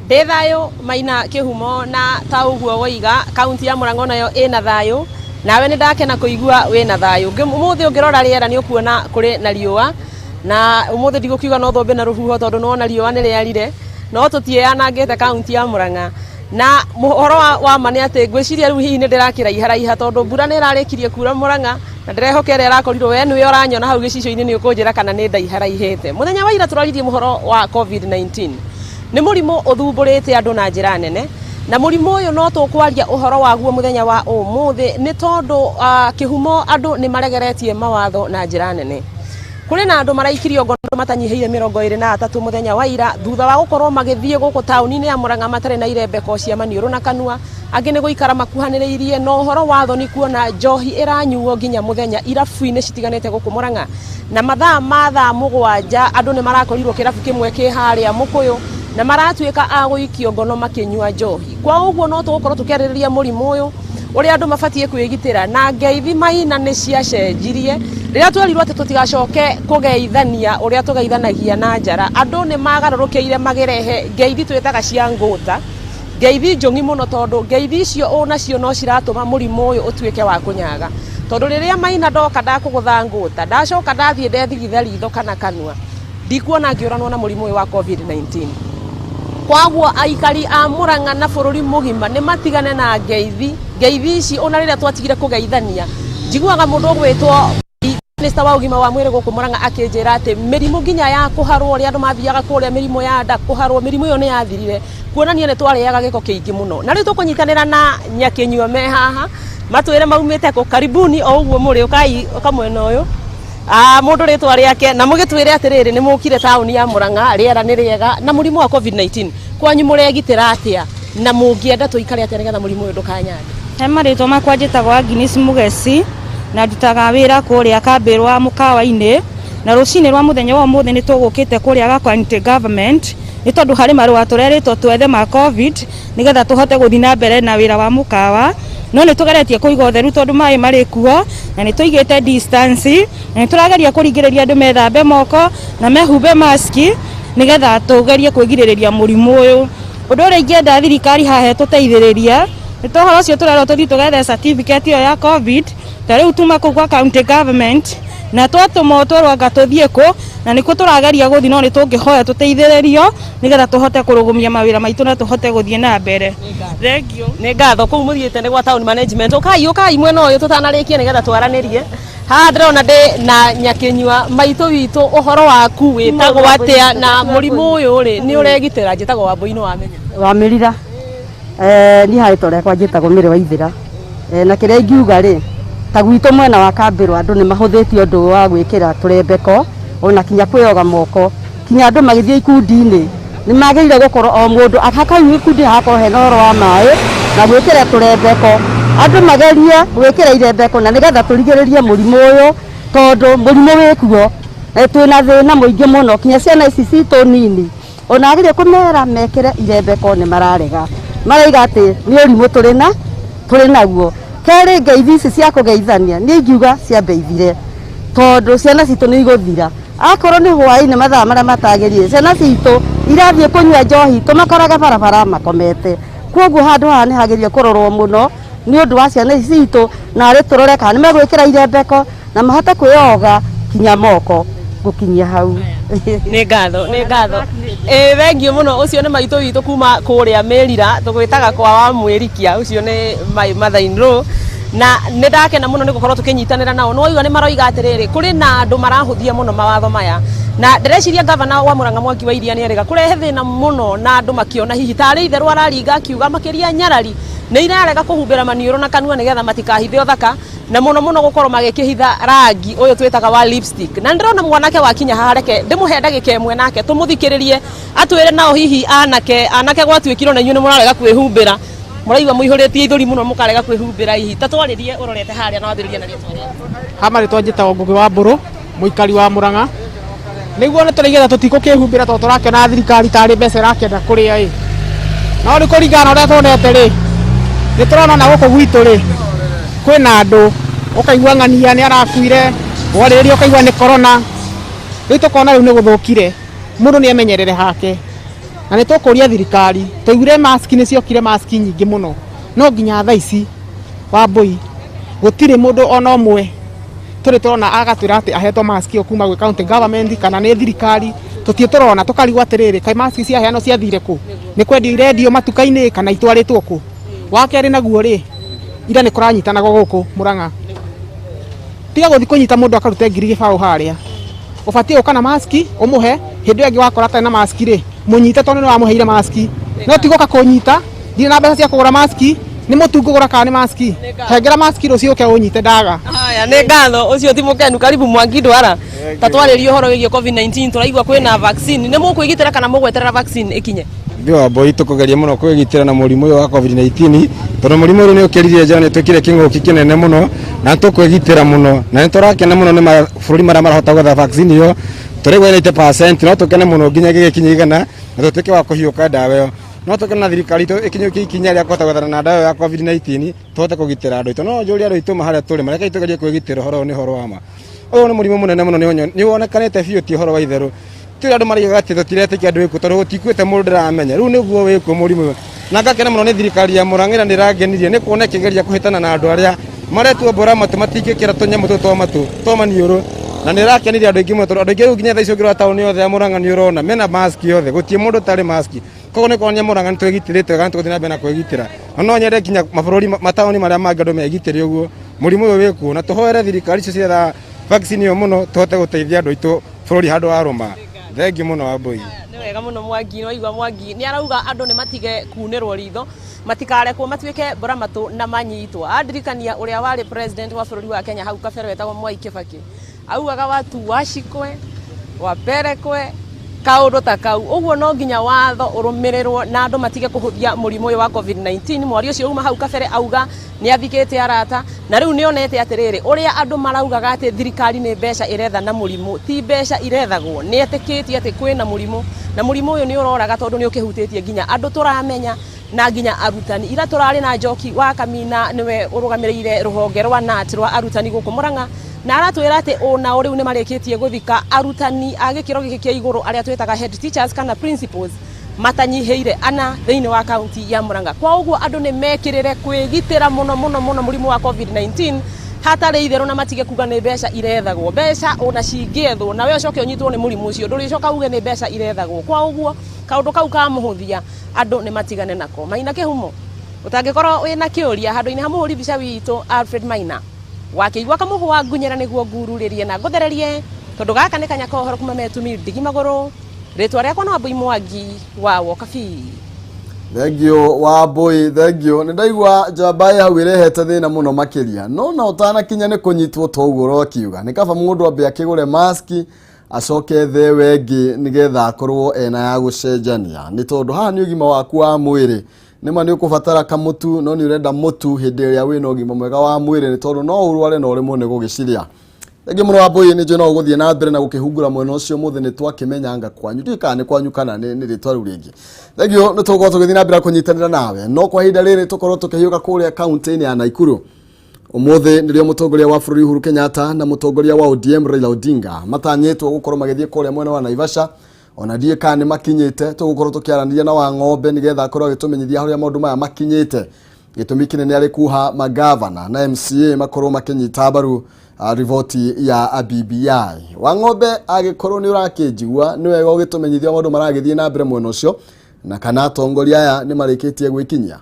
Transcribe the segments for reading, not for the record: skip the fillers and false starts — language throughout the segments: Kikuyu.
Ndĩ thayũ Maina Kĩhumo na ta ũguo woiga kaunti ya Murang'a onayo ĩna thayũ nawe nĩ ndakena kũigua wĩna thayũ. Ũmũthĩ ũngĩrora rĩera nĩ ũkuona kũrĩ na riũa na ũmũthĩ ndigũkiuga no thũmbĩ na rũhuho tondũ nĩ wona riũa nĩ rĩarire no tũtiĩyanangĩte kaunti ya Murang'a. Na ũhoro wa ma nĩ atĩ ngwĩciria rĩu hihi nĩ ndĩrakĩraiharaiha tondũ mbura nĩ ĩrarĩkirie kura Murang'a na ndĩrehoka ĩrĩa ĩrakorirwo we nĩwe ũranyona hau gĩcicio-inĩ nĩ ũkũnjĩra kana nĩ ndaiharaihĩte. Mũthenya wa ira tũraririe ũhoro wa COVID-19. Nĩ mũrimũ ũthumbũrĩte andũ na njĩra nene, na mũrimũ ũyũ no tũkwaria ũhoro waguo mũthenya wa ũmũthĩ nĩ tondũ kĩhumo andũ nĩ maregeretie mawatho na njĩra nene. Kũrĩ na andũ maraikirio ngono matanyihĩire 23 mũthenya wa ira thutha wa gũkorwo magĩthiĩ gũkũ taũni-inĩ ya Murang'a matarĩ na irembeko cia maniũrũ na kanua, angĩ nĩ gũikara makuhanĩrĩirie na ũhoro wa thoni kuona njohi ĩranyuo nginya mũthenya irabu-inĩ citiganĩte gũkũ Murang'a. Na mathaa ma thaa 7 andũ nĩ marakorirwo kĩrabu kĩmwe kĩ harĩa Mũkũyũ na maratuĩka a gũikio ngono makĩnyua njohi. Kwa ũguo no tũgũkorwo tũkĩarĩrĩria mũrimũ ũyũ, ũrĩa andũ mabatiĩ kwĩgitĩra na ngeithi Maina nĩ ciacenjirie rĩrĩa twerirwo atĩ tũtigacoke kũgeithania ũrĩa tũgeithanagia na njara. Andũ nĩ magarũrũkĩire makĩrehe ngeithi twĩtaga cia ngũta. Ngeithi njũng'i mũno tondũ ngeithi icio onacio no ciratũma mũrimũ ũyũ ũtuĩke wa kũnyaga. Tondũ rĩrĩa Maina ndoka ndakũgũtha ngũta, ndacoka ndathiĩ ndethigitha ritho kana kanua, ndikuona ngĩũranwo na mũrimũ ũyũ wa COVID-19. Kwaguo aikari a Murang'a na bũrũri mũgima nĩ matigane na ngeithi. Ngeithi ici ona rĩrĩa twatigire kũgeithania, njiguaga mũndũ ũgwĩtwo Minista wa ũgima wa mwĩrĩ gũkũ Murang'a akĩnjĩra atĩ mĩrimũ nginya ya kũharwo ũrĩa andũ mathiaga kũrĩa mĩrimũ ya nda kũharwo mĩrimũ ĩyo nĩ yathirire kuonania nĩ twarĩaga gĩko kĩingĩ mũno. Na rĩu tũkũnyitanĩra na Nyakĩnyua me haha matwĩre maumĩte kũ. Karibuni o ũguo mũrĩ, ũkai ũka mwena ũyũ. Ah, mũndũ rĩtwa rĩake na mũgĩtwĩre atĩrĩrĩ nĩ mũkire taũni ya Murang'a, rĩera nĩ rĩega na mũrimũ wa COVID-19 kwanyu mũregitĩra atĩa na mũngĩenda tũikare atĩa nĩgetha mũrimũ ũyũ ndũkanyange? He marĩtwa makwa njĩtagwo Agnes Mũgeci na ndutaga wĩra kũrĩa kambĩ rwa mũkawa-inĩ na rũcinĩ rwa mũthenya wa ũmũthĩ nĩ tũgũkĩte kũrĩa ga county government nĩ tondũ harĩ marũa tũrerĩtwo twethe ma covid nĩgetha tũhote gũthiĩ na mbere na wĩra wa mũkawa no nĩ tũgeretie kũiga ũtheru tondũ maĩ marĩ kuo na nĩ tũigĩte distance na nĩ tũrageria kũringĩrĩria andũ methambe moko na mehumbe maski nĩgetha tũgerie kwĩgirĩrĩria mũrimũ ũyũ. Ũndũ ũrĩa ingĩenda thirikari haha ĩtũteithĩrĩrie nĩ ta ũhoro ũcio tũrerwo tũthiĩ tũgethe certificate ĩyo ya covid ta rĩu tuma kũu gwa county government na twatũmwo twerwo anga tũthiĩ kũ na nĩkuo tũrageria gũthiĩ no nĩ tũngĩhoya tũteithĩrĩrio nĩgetha tũhote kũrũgũmia mawĩra maitũ na tũhote gũthiĩ na mbere. Thengiũ. Nĩ ngatho kũu mũthiĩte nĩ gwa town management. Ũkai ũkai mwena ũyũ tũtanarĩkia nĩgetha twaranĩrie. Haha ndĩrona ndĩ na Nyakĩnyua maitũ witũ ũhoro waku wĩtagwo atĩa na mũrimũ ũyũ rĩ nĩ ũregitĩra? Njĩtagwo Wambũi nĩ wamenya. Wamĩrira niĩ harĩtwa rĩakwa njĩtagwo Mary Waithĩra na kĩrĩa ingiuga rĩ ta gwitũ mwena wa Kambĩrũ andũ nĩ mahũthĩtie ũndũ wa gwĩkĩra tũrembeko ona kinya kwĩyoga moko kinya andũ magĩthiĩ ikundi-inĩ nĩ magĩrĩire gũkorwo o mũndũ hakau gĩkundi hagakorwo hena ũhoro wa maĩ na gwĩkĩra tũrembeko andũ magerie gwĩkĩra irembeko na nĩgetha tũrigĩrĩrie mũrimũ ũyũ tondũ mũrimũ wĩkuo na twĩna thĩna mũingĩ mũno kinya ciana ici citũ nini ona agĩrĩire kũmera mekĩre irembeko nĩ mararega maraiga atĩ nĩ ũrimũ tũrĩ na tũrĩ naguo kerĩ ngeithi ici cia kũgeithania niĩ ingiuga ciambe ithire tondũ ciana citũ nĩ igũthira akorwo nĩ hwaĩ-inĩ mathaa marĩa matagĩrĩire ciana citũ irathiĩ kũnyua njohi tũmakoraga barabara makomete koguo handũ haha nĩ hagĩrĩire kũrorwo mũno nĩ ũndũ wa ciana ici citũ na arĩ tũrore kana nĩ megwĩkĩra irembeko na mahote kwĩyoga kinya moko ngũkinyia hau. Nĩ ngatho, nĩ ngatho. Ĩĩ thengiũ mũno, ũcio nĩ maitũ witũ kuma kũrĩa Mĩrira, tũgwĩtaga kwa wa Mwĩrikia, ũcio nĩ my mother in law. Na nĩ ndakena mũno nĩ gũkorwo tũkĩnyitanĩra nao. Nĩ waigua nĩ maroiga atĩrĩrĩ, kũrĩ na andũ marahũthia mũno mawatho maya. Na ndĩreciria ngavana wa Murang'a Mwangi wa Iria nĩ erĩga kũrehe thĩna mũno na andũ makĩona hihi tarĩ itherũ araringa akiuga makĩria nyarari nĩ irarega kũhumbĩra maniũrũ na kanua nĩgetha matikahithe ũthaka na mũno mũno gũkorwo magĩkĩhitha rangi ũyũ twĩtaga wa lipstick. Na nĩndĩrona mwanake wakinya haha, reke ndĩmũhe ndagĩka ĩmwe nake tũmũthikĩrĩrie atwĩre nao hihi anake anake gwatuĩkire ona inyuĩ nĩ mũrarega kwĩhumbĩra mũraigua mũihũrĩtie ithũri mũno mũkarega kwĩhumbĩra hihi ta twarĩrie ũrorete harĩa na wambĩrĩrie na rĩtwa rĩaku. Ha marĩtwa njĩtagwo Ngũgĩ wa Mbũrũ, mũikari wa Mũrang'a. Nĩguo nĩ tũraigĩra tũtikũkĩhumbĩra tondũ tũrakĩona thirikari tarĩ mbeca ĩrakĩenda kũrĩa ĩ. No rĩu kũringana na ũrĩa tuonete rĩ, nĩ tũrona ona gũkũ gwitũ rĩ, kwĩna andũ ũkaigua ng'ania nĩ arakuire, warĩrĩria ũkaigua nĩ corona. Rĩu tũkona rĩu nĩ gũthũkire, mũndũ nĩ emenyerere hake. Na nĩ tũkũria thirikari, twaiguire maski nĩ ciokire, maski nyingĩ mũno, no nginya thaa ici, Wambũi, gũtirĩ mũndũ ona ũmwe tũrĩ tũrona agatwĩra atĩ ahetwo maski ĩyo kuma gwĩ county government kana nĩ thirikari. Tũtirĩ tũrona, tũkarigwo atĩrĩrĩ, kaĩ maski ciaheanwo ciathire kũ? Nĩ kwendio irendio matuka-inĩ kana itwarĩtwo kũ? Wa kerĩ naguo rĩ, ira nĩ kũranyitanagwo gũkũ Mũrang'a. Tiga gũthiĩ kũnyita mũndũ akarute 10,000 harĩa. Ũbatiĩ gũka na maski ũmũhe, hĩndĩ ĩyo ĩngĩ wakora atarĩ na maski rĩ, mũnyite tondũ nĩ wamũheire maski. No ti gũka kũnyita, ndirĩ na mbeca cia kũgũra maski, nĩ mũtu ngũgũra kana nĩ maski? Hengera maski rũciũ ũke ũnyite ndaga. Haya, nĩ ngatho. Ũcio ti mũkenu. Karibu Mwangi Ndwara. Ta twarĩrie ũhoro wĩgiĩ COVID-19. Tũraigua kwĩna vaccine. Nĩ mũkwĩgitĩra kana mũgweterera vaccine ĩkinye? Ithuĩ Wambũi tũkũgeria mũno kwĩgitĩra na mũrimũ ũyũ wa COVID-19, tondũ mũrimũ ũyũ nĩ ũkĩrire njara, nĩ twĩkire kĩng'ũki kĩnene mũno na nĩ tũkwĩgitĩra mũno, na nĩ tũrakena mũno nĩ mabũrũri marĩa marahota gwetha vaccine ĩyo. Tũraigua 80%, no tũkene mũno nginya gĩgĩkinye 100 na tũtuĩke wa kũhiũka ndawa ĩyo. No tũkene na thirikari itũ ĩkinyũkie ikinya rĩa kũhota gwethana na ndawa ĩyo ya COVID-19, tũhote kũgitĩra andũ aitũ. No njũrie andũ aitũ ma harĩa tũrĩ, marekei tũgerie kwĩgitĩra. Ũhoro ũyũ nĩ ũhoro wa ma, ũyũ nĩ mũrimũ mũnene mũno, nĩ wonekanĩte biũ, ti ũhoro wa itherũ. Ti ũrĩa andũ maraigaga atĩ tũtiretĩkia andũ wĩkuo, tondũ gũtikuĩte mũndũ ndĩramenya rĩu nĩguo wĩkuo mũrimũ ũyũ. Na ngakena mũno nĩ thirikari ya Mũrang'ĩra, nĩ ĩrangenirie nĩ kuona ĩkĩgeria kũhĩtana na andũ arĩa maretuo mbora matũ matingĩkĩra tũnyamũ tũtũ twa matũ twa maniũrũ, na nĩ ĩrakenirie andũ aingĩ mũno, tondũ andũ aingĩ rĩu nginya thaa ici ũngĩrora taũni yothe ya Mũrang'a nĩ ũrona mena mask yothe, gũtirĩ mũndũ ũtarĩ mask. Koguo nĩ kuonania Mũrang'a nĩ twĩgitĩrĩte wega, nĩ tũgũthiĩ na mbere na kwĩgitĩra, na no nyende nginya mabũrũri mataũni marĩa mangĩ andũ megitĩre ũguo mũrimũ ũyũ wĩkuo, na tũhoere thirikari icio ciretha vaccine ĩyo mũno, tũhote gũteithia andũ aitũ bũrũri handũ wa rũma. Thengiũ mũno, Wambũi. Nĩ wega mũno, Mwangi. Nĩ waigua Mwangi nĩ arauga andũ nĩ matige kunĩrwo ritho, matikarekwo matuĩke mbora matũ na manyitwo. Andirikania ũrĩa warĩ president wa bũrũri wa Kenya hau kabere wetagwo Mwai Kibaki, augaga watu washikwe waperekwe kaũndũ ta kau ũguo. No nginya watho ũrũmĩrĩrwo na andũ matige kũhũthia mũrimũ ũyũ wa COVID-19. Mwaria ũcio uma hau kabere auga nĩ athikĩte arata, na rĩu nĩ onete atĩrĩrĩ, ũrĩa andũ maraugaga atĩ thirikari nĩ mbeca ĩretha na mũrimũ, ti mbeca irethagwo. Nĩ etĩkĩtie atĩ kwĩna mũrimũ, na mũrimũ ũyũ nĩ ũroraga, tondũ nĩ ũkĩhutĩtie nginya andũ tũramenya na nginya arutani. Ira tũrarĩ na Njoki wa Kamina, nĩwe ũrũgamĩrĩire rũhonge rwa KNUT rwa arutani gũkũ Murang'a, na aratwĩra atĩ onao rĩu nĩ marĩkĩtie gũthika arutani a gĩkĩro gĩkĩ kĩa igũrũ, arĩa twĩtaga head teachers kana principals, matanyihĩire ana thĩinĩ wa kaunti ya Murang'a. Kwa ũguo andũ nĩ mekĩrĩre kwĩgitĩra mũno mũno mũno mũrimũ wa COVID-19 hatarĩ itherũ, na matige kuga nĩ mbeca irethagwo. Mbeca ona cingĩethwo nawe ũcoke ũnyitwo nĩ mũrimũ ũcio, ndũrĩcoka uge nĩ mbeca irethagwo. Kwa ũguo kaũndũ kau ka mũhũthia, andũ nĩ matigane nako. Maina Kĩhumo, ũtangĩkorwo wĩna kĩũria handũ-inĩ ha mũhũri mbica witũ Alfred Maina wakĩigua kamũhũa ngunyĩra nĩguo ngururĩrie na ngũthererie, tondũ gaka nĩ kanya kohoro kuma metumi ndigi magũrũ. Rĩtwa rĩakwa no Wambui Mwangi wa Wokabi. Thengio, Wambui, thengio. Nĩ ndaigua njamba ĩ hau ĩrehete thĩna mũno makĩria, no na ũtanakinya nĩ kũnyitwo ta ũguo ũrokiuga, nĩ kaba mũndũ ambe akĩgũre maski, acoke thewe ĩngĩ, nĩgetha akorwo ena ya gũcenjania, nĩ tondũ haha nĩ ũgima waku wa mwĩrĩ. Nĩma nĩ ũkũbatara kamũtu, no nĩ ũrenda mũtu hĩndĩ ĩrĩa wĩna ũgima mwega wa mwĩrĩ, nĩ tondũ no ũrware na ũremwo nĩ gũgĩcirĩa. Thengiũ mũno, Wambui. Nĩ njũĩ no ũgũthiĩ na mbere na gũkĩhungura mwena ũcio. Mũthĩ nĩ twakĩmenyanga kwanyu, ndiũĩ kana nĩ kwanyu kana nĩ rĩtwa rĩu rĩngĩ. Thengiũ, nĩ tũgũkorwo tũgĩthiĩ na mbere na kũnyitanĩra nawe, no kwa ihinda rĩrĩ tũkorwo tũkĩhiũka kũrĩa kaunti-inĩ ya Naikuru. Ũmũthĩ nĩrĩo mũtongoria wa bũrũri Uhuru Kenyatta na mũtongoria wa ODM Raila Odinga matanyĩtwo gũkorwo magĩthiĩ kũrĩa mwena wa Naivasha. Ona ndiũĩ kana nĩ makinyĩte. Tũgũkorwo tũkĩaranĩria na Wang'ombe nĩgetha akorwo agĩtũmenyithia harĩa maũndũ maya makinyĩte. Gĩtũmi kĩnene arĩ kuha magavana na MCA makorwo makĩnyita mbaru riboti ya BBI. Wang'ombe, agĩkorwo nĩ ũrakĩnjigua, nĩ wega ũgĩtũmenyithia maũndũ maragĩthiĩ na mbere mwena ũcio, na kana atongoria aya nĩ marĩkĩtie gwĩkinyia.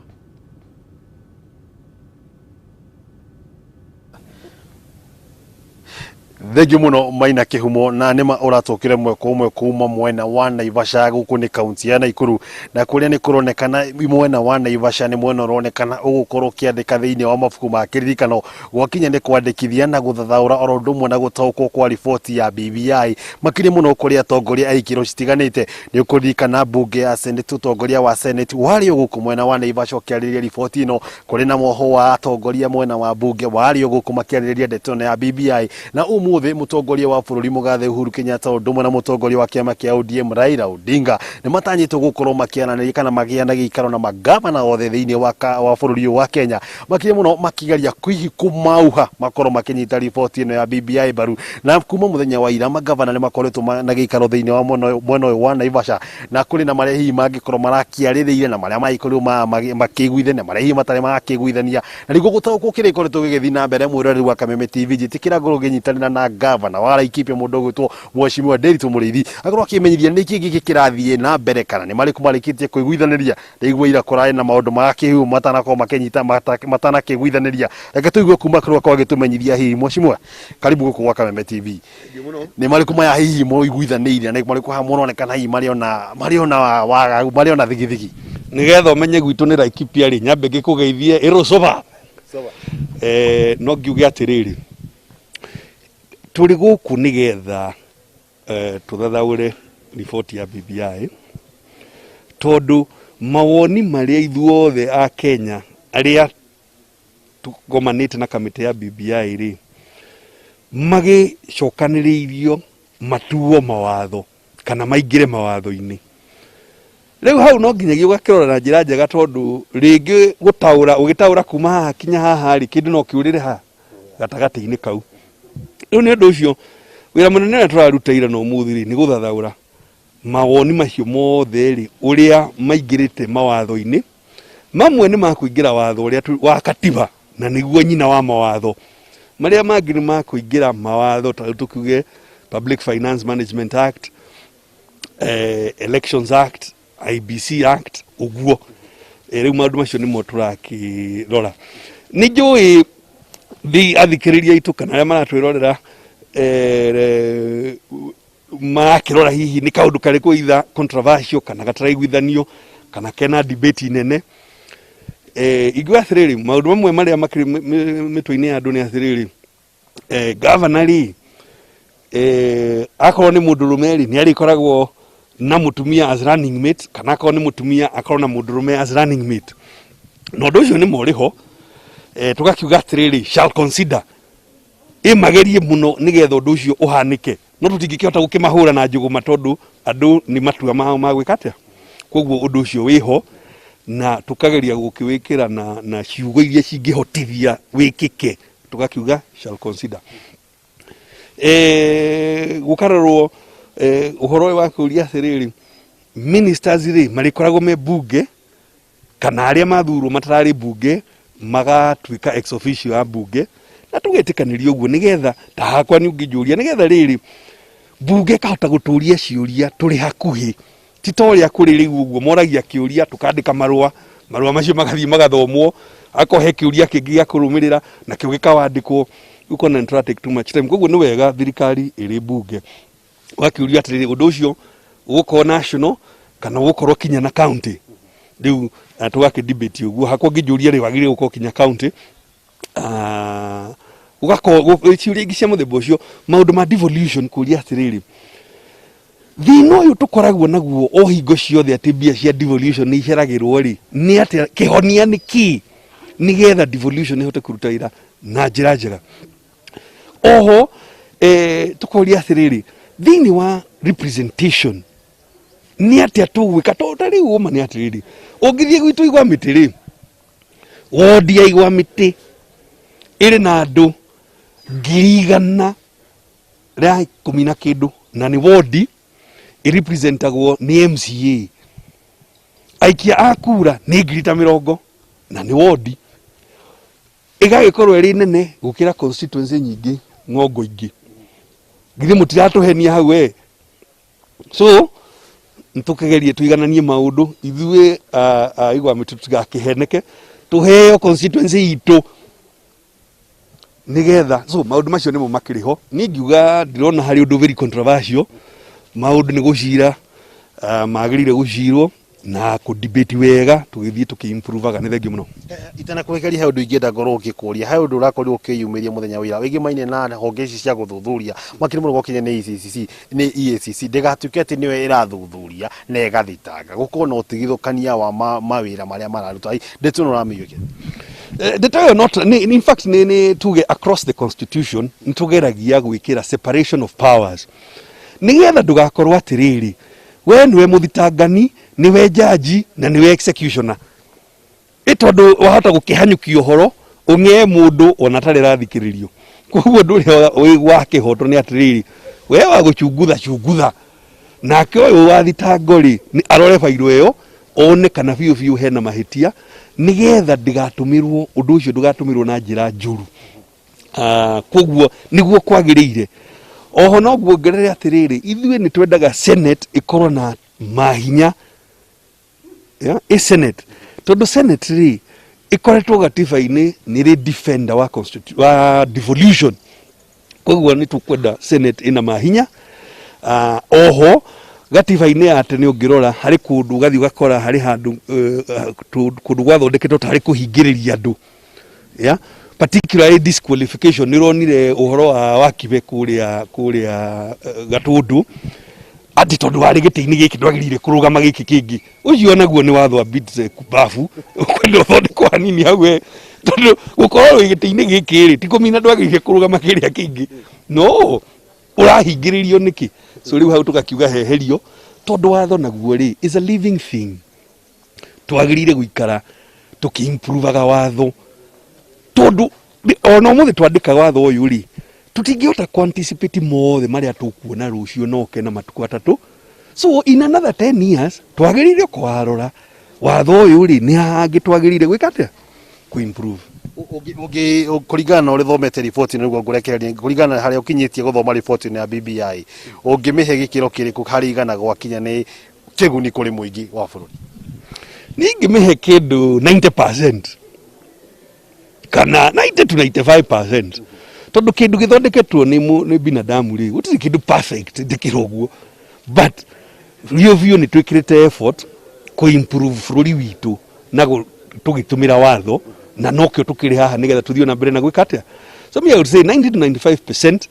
Thengiũ mũno, Maina Kĩhumo. Na nĩma ũratũkĩre mwe kwa ũmwe kuma mwena wa Naivasha, gũkũ nĩ kaunti ya Naikuru, na kũrĩa nĩ kũronekana mwena wa Naivasha nĩ mwena ũronekana ũgũkorwo ũkĩandĩka thĩinĩ wa mabuku ma kĩririkano gwakinya nĩ kwandĩkithia na gũthathaũra oro ũndũ ũmwe na gũtaũkwo kwa riboti ya BBI, makĩria mũno kũrĩ atongoria a ikĩro citiganĩte. Nĩ ũkũririkana mbunge ya Senate, ũtongoria wa Senate warĩ o gũkũ mwena wa Naivasha ũkĩarĩrĩria riboti ĩno. Kũrĩ na moho wa atongoria mwena wa mbunge warĩ o gũkũ makĩarĩrĩria ndeto ĩno ya BBI, na ũmũthĩ Umuthi mutongoria wa bururi mugathe Uhuru Kenyatta undu umwe na mutongoria wa kiama kia ODM Raila Odinga ni matanyitwo gukorwo makiaranĩria kana magĩa na gĩikaro na magavana othe thĩinĩ wa bũrũri ũyũ wa Kenya, makĩria mũno makigeria hihi kũmauha makorwo makĩnyita riboti ĩno ya BBI mbaru. Na kuma mũthenya wa ira magavana nĩ makoretwo na gĩikaro thĩinĩ wa mwena ũyũ wa Naivasha, na kũrĩ na marĩa hihi mangĩkorwo marakiarĩrĩire na marĩa mangĩkorirwo makĩiguithania, marĩa hihi matarĩ marakĩiguithania, na nĩguo gũtaũkwo kĩrĩa gĩkoretwo gĩgĩthiĩ na mbere. Mwĩroreri wa Kameme TV, njĩtĩkĩra ngorwo ngĩnyitanĩra na gavana wa Laikipia mũndũ ũgwĩtwo Mheshimiwa Nderitu Mũrĩithi, akorwo akĩmenyithia nĩkĩ gĩkĩ kĩrathiĩ na mbere kana nĩ marĩkũ marĩkĩtie kũiguithanĩria. Ndaigua ira kũrarĩ na maũndũ marakĩhiũ matanakorwo makĩnyita matanakĩiguithanĩria. Reke tũigue kuma kũrĩa akorwo agĩtũmenyithia. Hihi Mheshimiwa, karibu gũkũ gwa Kameme TV. Nĩ marĩkũ maya hihi mũiguithanĩirie na nĩ marĩkũ haha mũronekana hihi marĩ ona wagagu, marĩ ona thigithigi? Nigetha ũmenye gwitũ nĩ Laikipia rĩ, nyambe ngĩkũgeithie ĩrũcũba. No ngiuge atĩrĩrĩ, tũrĩ gũkũ nĩgetha tũthathaũre riboti ya BBI, tondũ mawoni marĩa ithuothe a Kenya arĩa tũgomanĩte na kamĩtĩ ya BBI rĩ, magĩcokanĩrĩirio matuo mawatho kana maingĩre mawatho-inĩ. Rĩu hau no nginyagia ũgakĩrora na njĩra njega, tondũ rĩngĩ gũtaũra ũgĩtaũra kuma haha kinya haha rĩ, kĩndũ no kĩũrĩre ha gatagatĩ-inĩ kau. Rĩu nĩ ũndũ ũcio wĩra mũnene ũrĩa tũraruta ira na ũmũthĩ rĩ, nĩ gũthathaũra mawoni macio mothe rĩ, ũrĩa maingĩrĩte mawatho-inĩ. Mamwe nĩ makũingĩra watho ũrĩa wa katiba, na nĩguo nyina wa mawatho. Marĩa mangĩ nĩ makũingĩra mawatho ta rĩu tũkiuge Public Finance Management Act, Elections Act, IEBC Act, ũguo. Rĩu maũndũ macio nĩmo tũrakĩrora. Nĩ njũĩ athikĩrĩria aitũ kana arĩa maratwĩrorera marakĩrora hihi nĩ kaũndũ karĩkũ either controversial kana gataraiguithanio kana kena debate nene. Ingiuga atĩrĩrĩ, maũndũ mamwe marĩa makĩrĩ mĩtwe-inĩ ya andũ nĩ atĩrĩrĩ, gavana rĩ, akorwo nĩ mũndũrũme rĩ, nĩ arĩkoragwo na mũtumia as running mate, kana akorwo nĩ mũtumia akorwo na mũndũrũme as running mate, na ũndũ ũcio nĩ morĩ ho. Tũgakiuga atĩrĩrĩ, shall consider, ĩmagerie mũno nĩgetha ũndũ ũcio ũhanĩke, no tũtingĩkĩhota gũkĩmahũra na njũgũma tondũ andũ nĩ matua mao ma gwĩka atĩa. Koguo ũndũ ũcio wĩho na tũkageria gũkĩwĩkĩra na ciugo iria cingĩhotithia wĩkĩke, tũgakiuga shall consider. Gũkarorwo ũhoro ũyũ wa kũria atĩrĩrĩ, ministers rĩ, marĩkoragwo me bunge kana arĩa mathurwo matararĩ bunge magatuĩka ex officio ya bunge, na tũgetĩkanĩria ũguo nĩgetha ta hakwa nĩ ũngĩnjũria nĩgetha rĩrĩ bunge ĩkahota gũtũria ciũria tũrĩ hakuhĩ, ti ta ũrĩa kũrĩ rĩu ũguo moragia kĩũria tũkandĩka marũa, marũa macio magathiĩ magathomwo, akorwo he kĩũria kĩngĩ gĩa kũrũmĩrĩra nakĩo gĩkawandĩkwo, ũkona nĩ tũra take too much time. Koguo nĩ wega thirikari ĩrĩ bunge. Ũgakĩũria atĩrĩrĩ, ũndũ ũcio ũgũkorwo national kana ũgũkorwo kinya na county? Rĩu tũgakĩ debate ũguo. Hakwa ũngĩnjũria rĩ, wagĩrĩire gũkorwo kinya county. Ũgakorwo ciũria ingĩ cia mũthemba ũcio, maũndũ ma devolution, kũria atĩrĩrĩ, thĩna ũyũ tũkoragwo naguo o hingo ciothe atĩ mbia cia devolution nĩ iceragĩrwo rĩ, nĩ atĩa, kĩhonia nĩ kĩ nĩgetha devolution ĩhote kũruta wĩra na njĩra njega? Oho tũkoria atĩrĩrĩ, thĩinĩ wa representation nĩ atĩa tũgwĩka? Tondũ ta rĩu ũma nĩ atĩrĩrĩ, ũngĩthiĩ gwitũ igwa mĩtĩ rĩ, wondi ya igwa mĩtĩ ĩrĩ na andũ 110,000 na kĩndũ, na nĩ wondi ĩrepresentagwo nĩ MCA. Aikia a kura nĩ 80,000, na nĩ wondi ĩgagĩkorwo ĩrĩ nene gũkĩra constituency nyingĩ ng'ongo ingĩ. Githĩ mũtiratũhenia hau we? So nĩtũkĩgerie tũigananie maũndũ ithuĩ a igwa mĩtĩ tũtigakĩheneke, tũheo constituency itũ nigetha. So maũndũ macio nĩmo makĩrĩ ho. Niĩ ngiuga ndirona harĩ ũndũ very controversial. Maũndũ nĩ gũcira magĩrĩire gũcirwo na kũ debate wega, tũgĩthiĩ tũkĩ-improvaga. Nĩ thengiũ mũno. Itanakũrekeria, he ũndũ ingĩenda ngorwo ngĩkũria. He ũndũ ũrakorirwo ũkĩyumĩria mũthenya wa ira wĩgĩmaine na honge ici cia gũthuthuria, makĩria mũno gwakinya nĩ EACC, nĩ EACC ndĩgatuĩke atĩ nĩyo ĩrathuthuria na ĩgathitanga, gũkorwo na ũtigithũkania wa mawĩra marĩa mararuta. Ndeto ĩno ũramĩiyũkia? Ndeto ĩyo not in fact nĩ tuge across the constitution nĩ tũgeragia gwĩkĩra separation of powers nĩgetha ndũgakorwo atĩrĩrĩ, we nĩwe mũthitangani, nĩwe jaji na nĩwe executioner, ĩ tondũ wahota gũkĩhanyũkia ũhoro ũng'ee mũndũ ona atarĩ rathikĩrĩrio. Koguo ũndũ ũrĩa wĩ wa kĩhoto nĩ atĩrĩrĩ, we wa gũchungutha chungutha, nake ũyũ wa thitango rĩ, nĩ arore bairo ĩyo one kana biũ biũ hena mahĩtia, nĩgetha ndĩgatũmĩrwo, ũndũ ũcio ndũgatũmĩrwo na njĩra njũru. Koguo nĩguo kwagĩrĩire. Oho no nguongerere atĩrĩrĩ, ithuĩ nĩ twendaga Senate ĩkorwo na mahinya ya ĩ Senate, tondũ Senate rĩ ĩkoretwo gatiba-inĩ nĩ rĩ defender wa wa devolution. Koguo nĩ tũkwenda Senate ĩna mahinya. Oho gatiba-inĩ ya tene ũngĩrora harĩ kũndũ ũgathiĩ ũgakora harĩ handũ kũndũ gwathondeketwo tarĩ kũhingĩrĩria andũ, yeah? Particularly disqualification. Nĩ ũronire ũhoro wa Wakibe kũrĩa Gatũndũ, atĩ tondũ warĩ gĩtĩ-inĩ gĩkĩ ndwagĩrĩire kũrũgama gĩkĩ kĩngĩ. Ũcio naguo nĩ watho wa bit kubabu, ũkwenda ũthondekwo hanini hau we, tondũ gũkorwo wĩ gĩtĩ-inĩ gĩkĩ rĩ ti kũmina ndwagĩrĩire kũrũgama kĩrĩa kĩngĩ, no ũrahingĩrĩrio nĩkĩ? So rĩu hau tũgakiuga heherio, tondũ watho naguo rĩ is a living thing. Twagĩrĩire gũikara tũkĩimprovaga watho, tondũ ona ũmũthĩ twandĩka watho ũyũ rĩ, tũtingĩhota kũ-anticipate mothe marĩa tũkuona rũciũ noke na matukũ 3. So in another 10 years twagĩrĩire kwarora watho ũyũ rĩ, nĩ hangĩ twagĩrĩire gwĩka atĩa kũ-improve. Ũngĩ kũringana na ũrĩa ũthomete riboti, nĩguo ngũrekereria, kũringana na harĩa ũkinyĩtie gũthoma riboti ĩno ya BBI, ũngĩmĩhe gĩkĩro kĩrĩkũ harĩ 100 gwakinya nĩ kĩguni kũrĩ mũingĩ wa bũrũri? Niĩ ingĩmĩhe kĩndũ 90% kana 90 to 95%, tondũ kĩndũ gĩthondeketwo nĩ binadamu rĩ, gũtirĩ kĩndũ perfect ndĩkĩra ũguo, but biũ biũ nĩ twĩkĩrĩte effort kũ-improve bũrũri witũ na tũgĩtũmĩra watho, na nokĩo tũkĩrĩ haha nĩgetha tũthiĩ na mbere na gwĩka atĩa. So me, I would say 90 to 95%,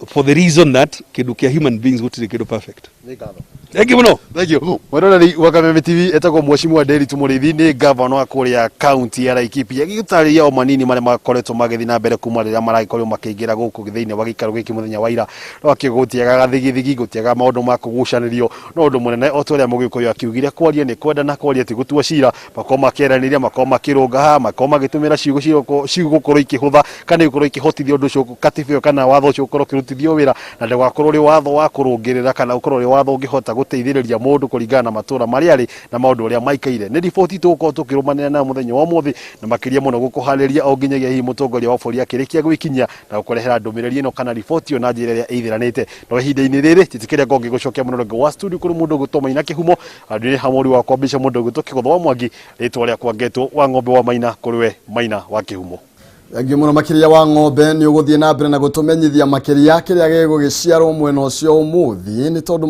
for the reason that kĩndũ kĩa human beings gũtirĩ kĩndũ perfect. Thank you mũno. Thank you. Mwĩroreri wa Kameme TV, etagwo Mheshimiwa Nderitu Mũrĩithi, nĩ gavana wa kũrĩa kaunti ya Laikipia, agĩgĩtarĩria o manini marĩa makoretwo magĩthiĩ na mbere kuma rĩrĩa maragĩkorirwo makĩingĩra gũkũ thĩinĩ wa gĩikaro gĩkĩ mũthenya wa ira. No akĩgũtiaga gathigithigi, gũtiaga maũndũ ma kũgucanĩrio, no ũndũ mũnene o ta ũrĩa Mũgĩkũyũ akiugire, kwaria nĩ kwendana, kwaria ti gũtua cira. Makorwo makĩaranĩria, makorwo makĩrũnga haha, makorwo magĩtũmĩra ciugo cigũkorwo ikĩhũtha kana igũkorwo ikĩhotithia ũndũ ũcio, katiba ĩyo kana watho ũcio ũkorwo ũkĩrutithio wĩra, na ndũgakorwo ũrĩ watho wa kũrũngĩrĩra kana ũkorwo ũrĩ watho ũngĩhota gũteithĩrĩria mũndũ kũringana na matũra marĩa arĩ na maũndũ ũrĩa maikaire. Nĩ riboti tũgũkorwo tũkĩrũmanĩra nayo mũthenya wa ũmũthĩ, na makĩria mũno gũkũharĩria o nginyagia hihi mũtongoria wa bũrũri akĩrĩkia gwĩkinyia na gũkũrehera ndũmĩrĩri ĩno kana riboti ĩyo na njĩra ĩrĩa ĩithĩranĩte. No ihinda-inĩ rĩrĩ njĩtĩkĩria ngorwo ngĩgũcokia mũno rĩngĩ wa studio kũrĩ mũndũ ũgwĩtwo Maina Kĩhumo, andũ hamuri wakwa mbica mũndũ ũgwĩtwo Kĩgũtho wa Mwangi. Rĩtwa rĩakwa ngetwo wa ng'ombe wa Maina, kũrĩ we Maina wa Kĩhumo. Thengiũ mũno makĩria wa ng'ombe, nĩ ũgũthiĩ na mbere na gũtũmenyithia makĩria kĩrĩa gĩgũgĩciarwo mwena ũcio ũmũthĩ, nĩ tondũ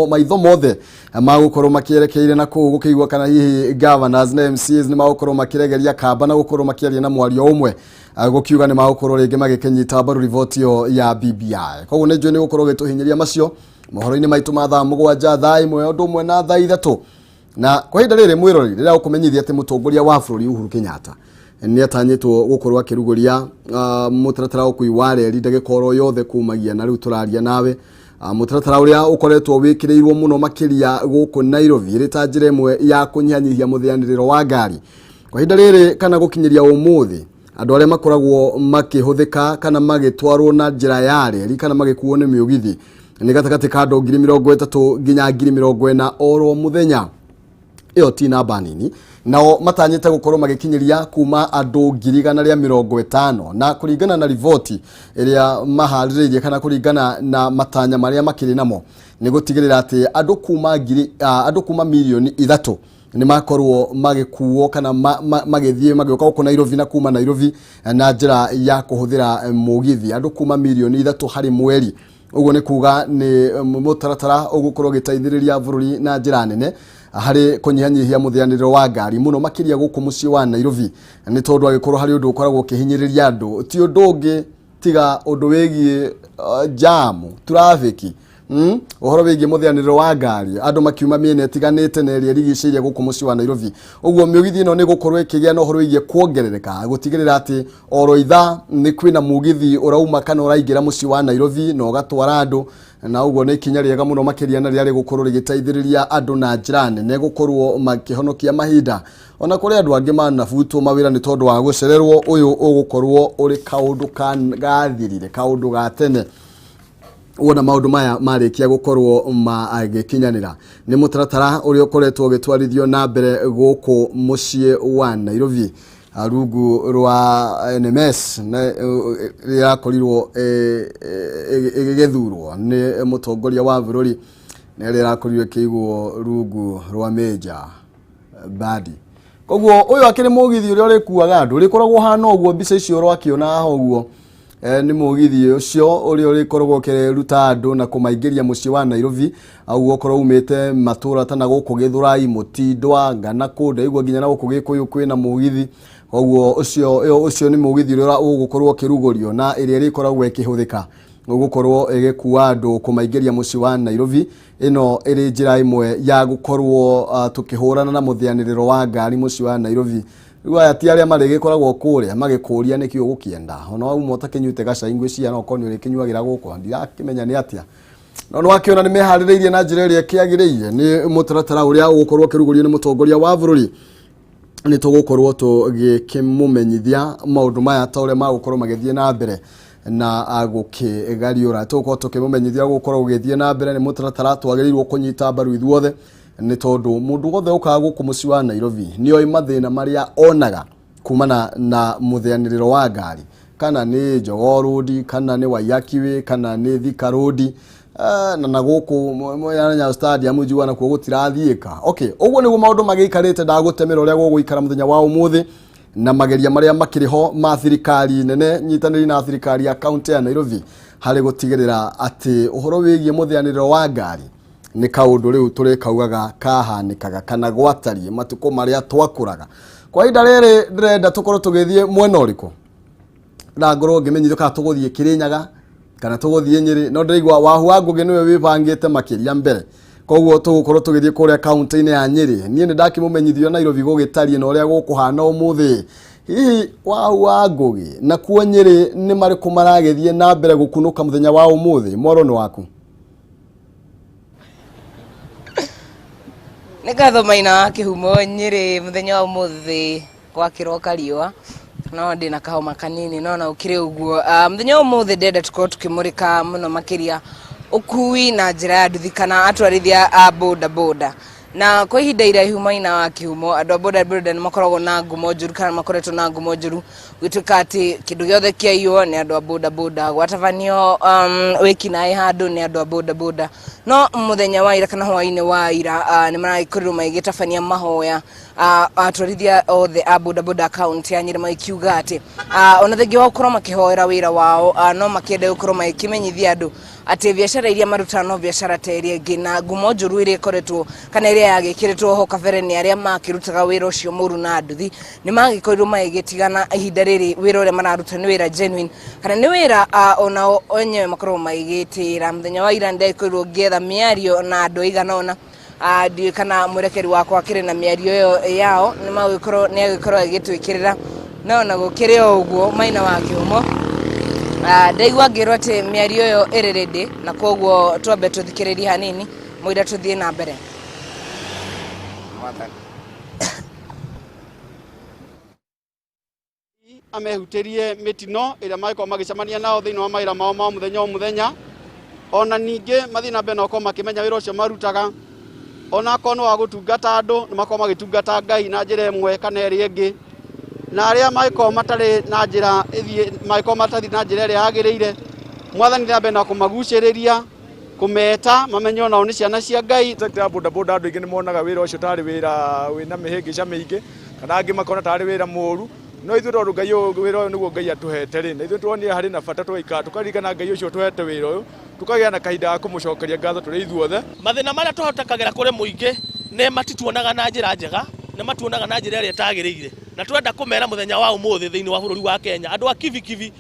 maitho mothe magũkorwo makĩerekeire na kũu gũkĩigua kana hihi governors na MCAs nĩ magũkorwo makĩregeria kamba na gũkorwo makĩaria na mwario ũmwe, gũkiuga nĩ magũkorwo rĩngĩ magĩkĩnyita mbaru riboti ĩyo ya BBI. Koguo nĩ njũĩ nĩ gũkorwo ũgĩtũhinyĩria macio mohoro-inĩ maitũ ma thaa 7, thaa 1, ũndũ ũmwe na thaa 3. Na kwa ihinda rĩrĩ, mwĩrori, rĩrĩa ũkũmenyithia atĩ mũtongoria wa bũrũri Uhuru Kenyatta nĩ atanyĩtwo gũkorwo akĩrugũria mũtaratara wa ũkui wa reri ndagĩka oro yothe kumagia na rĩu tũraria nawe, mũtaratara ũrĩa ũkoretwo wĩkĩrĩirwo mũno makĩria gũkũ Nairobi ĩrĩ ta njĩra ĩmwe ya kũnyihanyihia mũthĩanĩrĩro wa ngari. Kwa ihinda rĩrĩ kana gũkinyĩria ũmũthĩ, andũ arĩa makoragwo makĩhũthĩka kana magĩtwarwo na njĩra ya reri kana magĩkuo nĩ mĩũgithi nĩ gatagatĩ ka andũ 30,000 nginya 40,000 oro mũthenya. Ĩyo ti namba nini. Nao matanyĩte gũkorwo magĩkinyĩria kuma andũ 150,000, na kũringana na riboti ĩrĩa maharĩrĩirie kana kũringana na matanya marĩa makĩrĩ namo nĩ gũtigĩrĩra atĩ andũ kuma mirioni 3 nĩ makorwo magĩkuo kana magĩthiĩ magĩũka gũkũ Nairobi na kuma Nairobi na njĩra ya kũhũthĩra mũgithi, andũ kuma mirioni 3 harĩ mweri. Ũguo nĩ kuga nĩ mũtaratara ũgũkorwo ũgĩteithĩrĩria bũrũri na njĩra nene harĩ kũnyihanyihia mũthĩanĩrĩro wa ngari mũno makĩria gũkũ mũciĩ wa Nairobi, nĩ tondũ angĩkorwo harĩ ũndũ ũkoragwo ũkĩhinyĩrĩria andũ, ti ũndũ ũngĩ tiga ũndũ wĩgiĩ jam, traffic. Ũhoro wĩgiĩ mũthĩanĩrĩro wa ngari, andũ makiuma mĩena ĩtiganĩte na ĩrĩa ĩrigicĩirie gũkũ mũciĩ wa Nairobi. Ũguo mĩũgithi ĩno nĩ gũkorwo ĩkĩgĩa na ũhoro wĩgiĩ kuongerereka, gũtigĩrĩra atĩ oro ithaa nĩ kwĩna mũgithi ũrauma kana ũraingĩra mũciĩ wa Nairobi na ũgatwara andũ, na ũguo nĩ ikinya rĩega mũno makĩria na rĩarĩ gũkorwo rĩgĩteithĩrĩria andũ na njĩra nene gũkorwo makĩhonokia mahinda. Ona kũrĩ andũ angĩ manabutwo mawĩra nĩ tondũ wa gũcererwo, ũyũ ũgũkorwo ũrĩ kaũndũ gathirire, kaũndũ ga tene wona maũndũ maya marĩkia gũkorwo magĩkinyanĩra. Nĩ mũtaratara ũrĩa ũkoretwo ũgĩtwarithio na mbere gũkũ mũciĩ wa Nairobi rungu rwa NMS, na rĩrakorirwo ĩgĩgĩthurwo nĩ mũtongoria wa bũrũri, na ĩrĩa ĩrakorirwo ĩkĩigwo rungu rwa Major Mbadi. Koguo ũyũ akĩrĩ mũgithi ũrĩa ũrĩkuaga andũ, ũrĩkoragwo ũhana ũguo mbica icio ũrakĩona haha ũguo. Nĩ mũgithi ũcio ũrĩa ũrĩkoragwo ũkĩruta andũ na kũmaingĩria mũciĩ wa Nairobi, ũguo ũkorwo umĩte matũra ta na gũkũ Gĩthũrai, Mũtindwa, Ngana, kũndũ ndaigua nginya na gũkũ Gĩkũyũ kwĩna mũgithi. Koguo ũcio nĩ mũgithi ũrĩa ũgũkorwo ũkĩrugũrio na ĩrĩa ĩrĩkoragwo ĩkĩhũthĩka gũkorwo ĩgĩkua andũ kũmaingĩria mũciĩ wa Nairobi. Ĩno ĩrĩ njĩra ĩmwe ya gũkorwo tũkĩhũrana na mũthĩanĩrĩro wa ngari mũciĩ wa Nairobi. Rĩu aya ti arĩa marĩgĩkoragwo kũrĩa magĩkũria nĩkĩ ũgũkĩenda, ona wauma ũtakĩnyuĩte gacai ngwĩciria no ũkorwo nĩ ũrĩkĩnyuagĩra gũkũ, ndirakĩmenya nĩ atĩa. No nĩ wakĩona nĩ meharĩrĩirie na njĩra ĩrĩa ĩkĩagĩrĩire nĩ mũtaratara ũrĩa ũgũkorwo ũkĩrugũrio nĩ mũtongoria wa bũrũri. Nĩ tũgũkorwo tũgĩkĩmũmenyithia maũndũ maya ta ũrĩa magũkorwo magĩthiĩ na mbere na gũkĩgariũra. Tũgũkorwo tũkĩmũmenyithia gũkorwo gũgĩthiĩ na mbere nĩ mũtaratara twagĩrĩirwo kũnyita mbaru ithuothe, nĩ tondũ mũndũ wothe ũkaga gũkũ mũciĩ wa Nairobi nĩ oĩ mathĩna marĩa onaga kumana na mũthĩanĩrĩro wa ngari, kana nĩ Jogoo Road, kana nĩ Waiyaki Way, kana nĩ Thika Road, na gũkũ Nyayo Stadium njiguaga nakuo gũtirathiĩka. Okay, ũguo nĩguo maũndũ magĩikarĩte. Ndagũtemera ũrĩa gũgũikara mũthenya wa ũmũthĩ na mageria marĩa makĩrĩ ho ma thirikari nene nyitanĩri na thirikari ya kaunti ya Nairobi harĩ gũtigĩrĩra atĩ ũhoro wĩgiĩ mũthĩanĩrĩro wa ngari nĩ kaũndũ rĩu tũrĩkaugaga kahanĩkaga kana gwatariĩ matukũ marĩa twakũraga. Kwa ihinda rĩrĩ ndĩrenda tũkorwo tũgĩthiĩ mwena ũrĩkũ, na ngorwo ngĩmenyithio kana tũgũthiĩ Kĩrĩnyaga kana tũgũthiĩ Nyĩrĩ, no ndĩraigua Wahu wa Ngũgĩ nĩwe wĩbangĩte makĩria mbere, koguo tũgũkorwo tũgĩthiĩ kũrĩa kaunti-inĩ ya Nyĩrĩ. Niĩ nĩ ndakĩmũmenyithio Nairobi gũgĩtariĩ na ũrĩa gũkũhana ũmũthĩ. Hihi Wahu wa Ngũgĩ na kuo Nyĩrĩ nĩ marĩkũ maragĩthiĩ na mbere gũkunũka mũthenya wa ũmũthĩ? Mwaro nĩ waku. Nĩ ngatho Maina wa Kĩhumo. Nyĩrĩ mũthenya wa ũmũthĩ gwakĩroka riũa, no ndĩna kahoma kanini, no na ũkĩrĩ ũguo, mũthenya wa ũmũthĩ ndĩrenda tũkorwo tũkĩmũrĩka mũno makĩria ũkui na njĩra ya nduthi kana atwarithia a boda boda. Na kwa ihinda iraihu, Maina wa Kĩhumo, andũ a boda boda nĩ makoragwo na ngumo njũru kana makoretwo na ngumo njũru, gũtuĩka atĩ kĩndũ gĩothe kĩaiywo nĩ andũ a boda boda, gwatabanio wĩkinaĩ handũ nĩ andũ a boda boda. No mũthenya wa ira kana hwaĩ-inĩ wa ira, nĩ maragĩkorirwo magĩgĩtabania mahoya atwarithia othe a boda boda kaunti ya Nyĩrĩ, magĩkiuga atĩ ona thengia wa gũkorwo makĩhoera wĩra wao, no makĩende gũkorwo magĩkĩmenyithia andũ atĩ biacara iria marutaga no biacara ta ĩrĩa ĩngĩ, na ngumo njũru ĩrĩa ĩkoretwo kana ĩrĩa yagĩkĩrĩtwo ho kabere nĩ arĩa makĩrutaga wĩra ũcio mũru na nduthi nĩ magĩkorirwo magĩgĩtigana. Ihinda rĩrĩ wĩra ũrĩa mararuta nĩ wĩra genuine kana nĩ wĩra onao enyewe makoragwo magĩgĩtĩĩra. Mũthenya wa ira nĩndagĩkorirwo ngĩetha mĩario na andũ aigana ũna. Ndiũĩ kana mwerekeri wakwa akĩrĩ na mĩario ĩyo yao, nĩ magũgĩkorwo nĩ agĩkorwo agĩgĩtwĩkĩrĩra. No na gũkĩrĩ o ũguo, Maina wa Kĩhumo, ndaigua ngĩrwo atĩ mĩario ĩyo ĩrĩ ready, na koguo twambe tũthikĩrĩrie hanini mũira tũthiĩ na mbere. Mwathani amehutĩrie mĩtino ĩrĩa mangĩkorwo magĩcemania nao thĩinĩ wa mawĩra mao ma mũthenya o mũthenya. Ona ningĩ mathiĩ na mbere na gũkorwo makĩmenya wĩra ũcio marutaga, ona akorwo nĩ wa gũtungata andũ, nĩ makorwo magĩtungata Ngai na njĩra ĩmwe kana ĩrĩa ĩngĩ. Na arĩa mangĩkorwo matarĩ na njĩra ĩthiĩ, mangĩkorwo matathiĩ na njĩra ĩrĩa yagĩrĩire, Mwathani na mbere na kũmagucĩrĩria, kũmeta mamenye onao nĩ ciana cia Ngai. Sector ya boda boda, andũ aingĩ nĩ monaga wĩra ũcio tarĩ wĩra wĩna mĩhĩngĩca mĩingĩ, kana angĩ makona tarĩ wĩra mũru. No ithuĩ tondũ Ngai ũyũ, wĩra ũyũ nĩguo Ngai atũhete rĩ, na ithuĩ tuonire harĩ na bata tũgaikara tũkaririkana Ngai ũcio ũtũhete wĩra ũyũ, tũkagĩa na kahinda ga kũmũcokeria ngatho tũrĩ ithuothe. Mathĩna marĩa tũhĩtũkagĩra kũrĩ mũingĩ nĩ matituonaga na njĩra njega, nĩ matuonaga na njĩra ĩrĩa ĩtagĩrĩire, na twenda kũmera mũthenya wa ũmũthĩ thĩinĩ wa bũrũri wa Kenya, andũ a kibikibi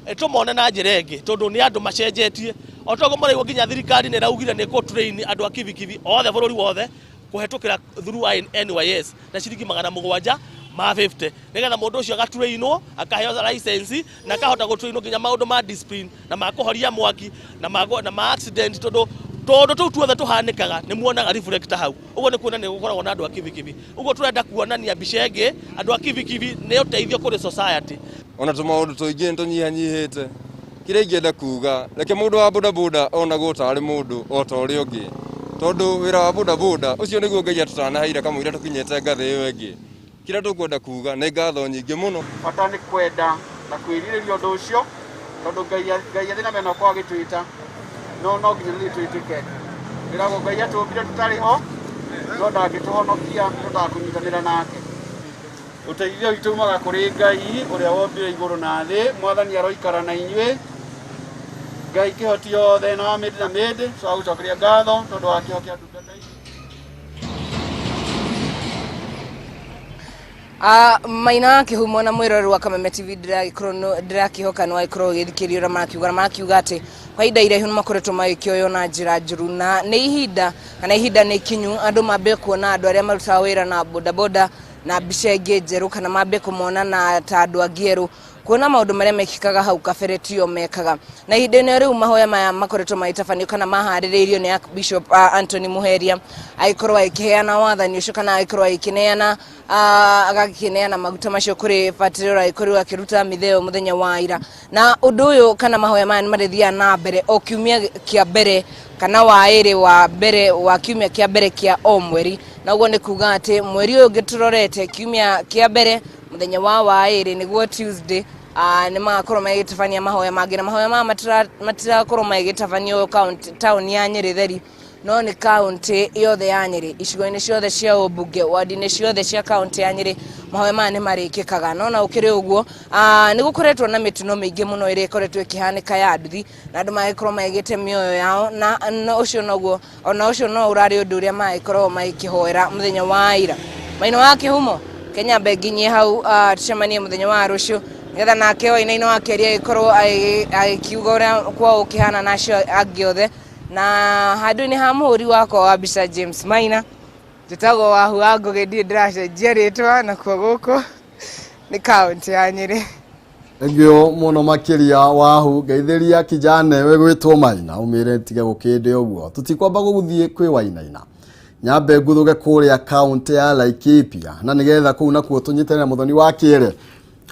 tũmone na njĩra ĩngĩ, tondũ nĩ andũ macenjetie. O toguo mũraigua nginya thirikari nĩ ĩraugire nĩ kũ train andũ a kibikibi othe bũrũri wothe kũhetũkĩra through NYS na ciringi 750 nĩgetha mũndũ ũcio agatrainwo, akaheo license na akahota gũtrainwo nginya maũndũ ma discipline na ma kũhoria mwaki na ma na ma accident, tondũ tondũ tũu tuothe tũhanĩkaga nĩ muonaga reflector hau. Ũguo nĩ kuona nĩ gũkoragwo na andũ a kibikibi. Ũguo tũrenda kuonania mbica ĩngĩ andũ a kibikibi nĩ ũteithio kũrĩ society. Ona tũmaũndũ tũingĩ nĩ tũnyihanyihĩte. Kĩrĩa ingĩenda kuga, reke mũndũ wa bodaboda onagwo tarĩ mũndũ o ta ũrĩa ũngĩ, tondũ wĩra wa bodaboda ũcio nĩguo Ngai atũtanaheire kamũira tũkinyĩte ngathĩ ĩyo ĩngĩ. Kĩrĩa tũkwenda kuga nĩ ngatho nyingĩ mũno. Bata nĩ kwenda na kwĩrirĩria ũndũ ũcio, tondũ Ngai athĩ na mena ũkorwo agĩtwĩta, no no nginya nĩ twĩtĩke. Ĩragwo Ngai atũmbire tũtarĩ ho, no ndangĩtũhonokia tũtakũnyitanĩra nake. Ũteithio witũ umaga kũrĩ Ngai ũrĩa wombire igũrũ na thĩ. Mwathani aroikara na inyuĩ. Ngai kĩhoti yothe na wa mĩndĩ na mĩndĩ, tũragũcokeria ngatho tondũ wa kĩho kĩa ndungata ici. Maina Kĩhumo na mwĩroreri wa Kameme TV, ndĩragĩkorwo ndĩrakĩhoka nĩ wagĩkorwo ũgĩthikĩrĩria ũrĩa marakiuga, na marakiuga atĩ kwa ihinda iraihu nĩ makoretwo magĩkĩoywo na njĩra njũru, na nĩ ihinda kana ihinda nĩ ikinyu andũ mambe kuona andũ arĩa marutaga wĩra na bodaboda na mbica ĩngĩ njerũ, kana mambe kũmona na ta andũ angĩ erũ, kuona maũndũ marĩa mekĩkaga hau kabere tio mekaga. Na ihinda-inĩ rĩu mahoya maya makoretwo magĩtabanio kana maharĩrĩirio nĩ Archbishop Anthony Muheria, agĩkorwo agĩkĩheana wathani ũcio kana agĩkorwo agĩkĩneana agakĩneana maguta macio kũrĩ batĩrĩ ũrĩa agĩkorirwo akĩruta mĩtheo mũthenya wa ira. Na ũndũ ũyũ kana mahoya maya nĩ marĩthiaga na mbere o kiumia kĩa mbere kana wa ĩrĩ wa mbere wa kiumia kĩa mbere kĩa o mweri, na ũguo nĩ kuga atĩ mweri ũyũ ũngĩ tũrorete kiumia kĩa mbere mũthenya wa ĩrĩ, nĩguo Tuesday, nĩ magakorwo magĩtabania mahoya mangĩ. Na mahoya maya matirakorwo magĩtabanio taũni ya Nyĩrĩ theri, no nĩ kaunti yothe ya Nyĩrĩ, icigo-inĩ ciothe cia ũmbunge, wadi-inĩ ciothe cia kaunti ya Nyĩrĩ, mahoya maya nĩ marĩkĩkaga. No na ũkĩrĩ ũguo, nĩ gũkoretwo na mĩtino mĩingĩ mũno ĩrĩa ĩkoretwo ĩkĩhanĩka ya nduthi, na andũ magĩkorwo maigĩte mĩoyo yao, na no ũcio noguo ona ũcio no ũrarĩ ũndũ ũrĩa magĩkorwo magĩkĩhoera mũthenya wa ira. Maina wa Kĩhumo, Kenya mbenginyie hau, tucemanie mũthenya wa rũciũ nĩgetha nake Wainaina wa Kĩaria agĩkorwo agĩkiuga ũrĩa kwao ũkĩhana na acio angĩ othe. Na handũ-inĩ ha mũhũri wakwa wa mbica James Maina, njĩtagwo Wahu wa Ngũgĩ, ndirĩ ndĩracenjia rĩtwa, nakuo gũkũ nĩ kaũntĩ ya Nyĩrĩ. Thengio mũno makĩria Wahu. Ngeithĩria kijana we gwĩtwo Maina, ũmĩre tige gũkĩndĩ ũguo. Tũtikwamba gũthiĩ kwĩ Wainaina, nyambe nguthũke kũrĩa kaũntĩ ya Laikipia, na nĩgetha kũu nakuo tũnyitane na Mũthoni wa Kĩere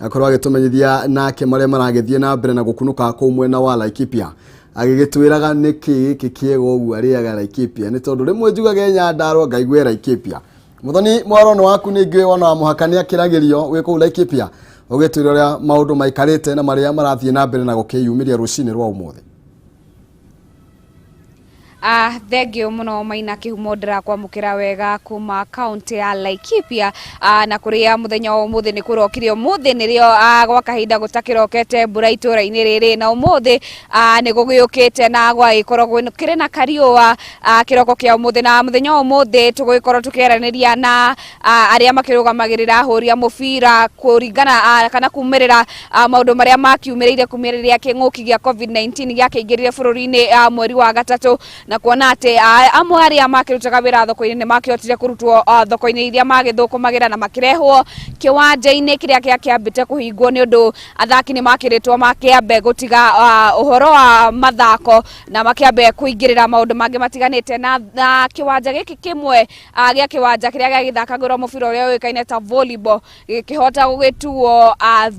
akorwo agĩtũmenyithia nake marĩa maragĩthiĩ na mbere na gũkunũka kũu mwena wa Laikipia, agĩgĩtwĩraga nĩkĩ gĩkĩ kĩega ũguo arĩaga Laikipia, nĩ tondũ rĩmwe njugaga Nyandarua ngaigue Laikipia. Mũthoni, mwaro nĩ waku, ningĩ wona wa mũhaka nĩ akĩragĩrio wĩ kũu Laikipia, ũgĩtwĩra ũrĩa maũndũ maikarĩte na marĩa marathiĩ na mbere na gũkĩyumĩria rũcinĩ rwa ũmũthĩ. Thengio mũno Maina Kĩhumo, ndĩrakwamũkĩra wega kuma kaunti ya Laikipia, na kũrĩa mũthenya wa ũmũthĩ nĩ kũrokire ũmũthĩ nĩrĩo gwa kahinda gũtakĩrokete mbura itũra-inĩ rĩrĩ, na ũmũthĩ nĩ gũgĩũkĩte na gwagĩkorwo kĩrĩ na kariũa kĩroko kĩa ũmũthĩ. Na mũthenya wa ũmũthĩ tũgũgĩkorwo tũkĩaranĩria na arĩa makĩrũgamagĩrĩra ahũri a mũbira kũringana kana kumĩrĩra maũndũ marĩa makiumĩrĩire kumĩrĩria rĩrĩa kĩng'ũki gĩa COVID-19 gĩakĩingĩrire bũrũri-inĩ mweri wa gatatũ, na kuona atĩ amwe arĩa makĩrutaga wĩra thoko-inĩ nĩ makĩhotire kũrutwo thoko-inĩ iria magĩthũkũmagĩra na makĩrehwo kĩwanja-inĩ kĩrĩa gĩakĩambĩte kũhingwo, nĩ ũndũ athaki nĩ makĩrĩtwo makĩambe gũtiga ũhoro wa mathako na makĩambe kũingĩrĩra maũndũ mangĩ matiganĩte. Na kĩwanja gĩkĩ kĩmwe gĩa kĩwanja kĩrĩa gĩagĩthakagĩrwo mũbira ũrĩa ũĩkaine ta volleyball gĩkĩhota gũgĩtuo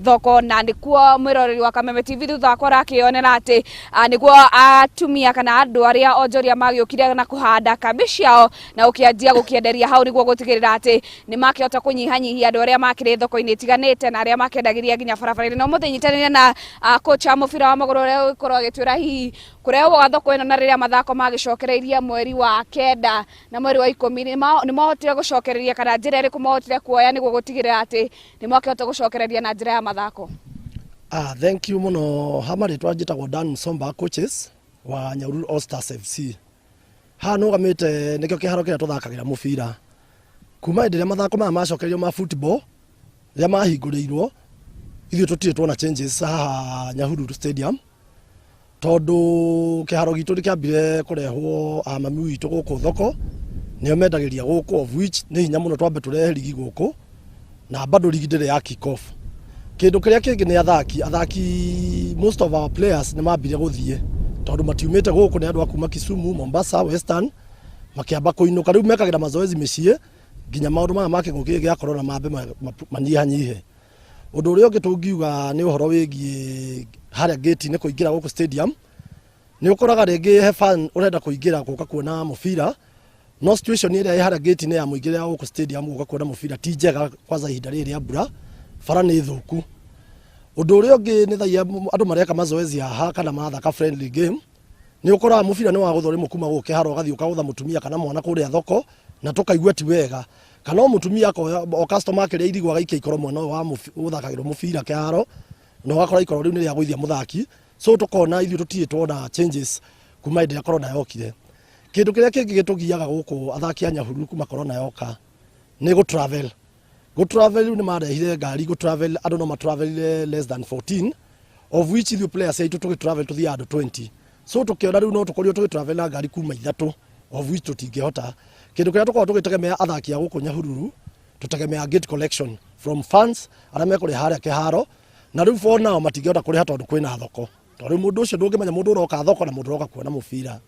thoko, na nĩkuo mwĩroreri wa Kameme TV thutha wakwa ũrakĩonera atĩ nĩguo atumia kana andũ arĩa onjoria magĩũkire na kũhanda kambi ciao na gũkĩanjia gũkĩenderia hau, nĩguo gũtigĩrĩra atĩ nĩ makĩhota kũnyihanyihia andũ arĩa makĩrĩ thoko-inĩ itiganĩte na arĩa makĩendagĩria nginya barabara-inĩ. Na ũmũthĩ nyitanĩire na kocha wa mũbira wa magũrũ ũrĩa ũgĩkorwo agĩtwĩra hihi kũrehwo gwa thoko ĩno na rĩrĩa mathako magĩcokereirie mweri wa kenda na mweri wa 10 nĩ mahotire gũcokereria, kana njĩra ĩrĩkũ mahotire kuoya nĩguo gũtigĩrĩra atĩ nĩ makĩhota gũcokereria na njĩra ya mathako. Thank you mũno. Ha marĩtwa njĩtagwo Dan Msomba, coaches wa Nyahururu All Stars FC. Haha nũgamĩte nĩkĩo kĩharo kĩrĩa tũthakagĩra mũbira. Kuma hĩndĩ ĩrĩa mathako maya macokereirio ma football, rĩrĩa mahingũrĩirwo, ithuĩ tũtirĩ tuona changes haha Nyahururu Stadium. Tondũ kĩharo gitũ nĩ kĩambire kũrehwo a mami witũ gũkũ thoko, nĩo mendagĩria gũkũ, of which nĩ hinya mũno twambe tũrehe rigi gũkũ na bado rigi ndĩrĩ ya kick off. Kĩndũ kĩrĩa kĩngĩ nĩ athaki. Athaki, most of our players nĩ mambire gũthiĩ tondũ matiumĩte gũkũ, nĩ andũ a kuma Kisumu, Mombasa, Western, makĩamba kũinũka. Rĩu mekagĩra mazoezi mĩciĩ nginya maũndũ maya ma kĩng'ũki gĩa corona mambe manyihanyihe. Ũndũ ũrĩa ũngĩ tũngiuga nĩ ũhoro wĩgiĩ harĩa gate-inĩ kũingĩra gũkũ stadium. Nĩ ũkoraga rĩngĩ he fan ũrenda kũingĩra gũka kuona mũbira, no situation ĩrĩa ĩ harĩa gate-inĩ ya mũingĩra ya gũkũ stadium gũka kuona mũbira ti njega, kwanza ihinda rĩrĩ rĩa mbura, bara nĩ thũku. Ũndũ ũrĩa ũngĩ nĩ thaia andũ mareka mazoezi haha kana mathaka friendly game, nĩ ũkoraga mũbira nĩ wagũthwo rĩmwe kuma gũkũ kĩharo, ũgathiĩ ũkagũtha mũtumia kana mwana kũrĩa thoko, na tũkaigua ti wega. Kana o mũtumia akoya o customer akĩrĩa irigũ agaikia ikoro mwena ũyũ wa ũthakagĩrwo mũbira kĩharo, na ũgakora ikoro rĩu nĩ rĩa gũithia mũthaki. So tũkona ithuĩ tũtirĩ tuona changes kuma hĩndĩ ĩrĩa corona yokire. Kĩndũ kĩrĩa kĩngĩ gĩtũgiaga gũkũ athaki a Nyahururu kuma corona yoka nĩ gũ travel. Gũ travel, rĩu nĩ marehire ngari gũ travel, andũ no matravelire less than 14, of which ithuĩ players aitũ tũgĩ travel tũthiaga andũ 20. So tũkĩona rĩu no tũkorirwo tũgĩ travel na ngari kuma ithatũ, of which tũtingĩhota. Kĩndũ kĩrĩa tũkoragwo tũgĩtegemea athaki a gũkũ Nyahururu, tũtegemea gate collection from fans arĩa mekũrĩha harĩa kĩharo, na rĩu for now matingĩhota kũrĩha tondũ kwĩna thoko, tondũ rĩu mũndũ ũcio ndũngĩmenya mũndũ ũroka thoko na mũndũ ũroka kuona mũbira.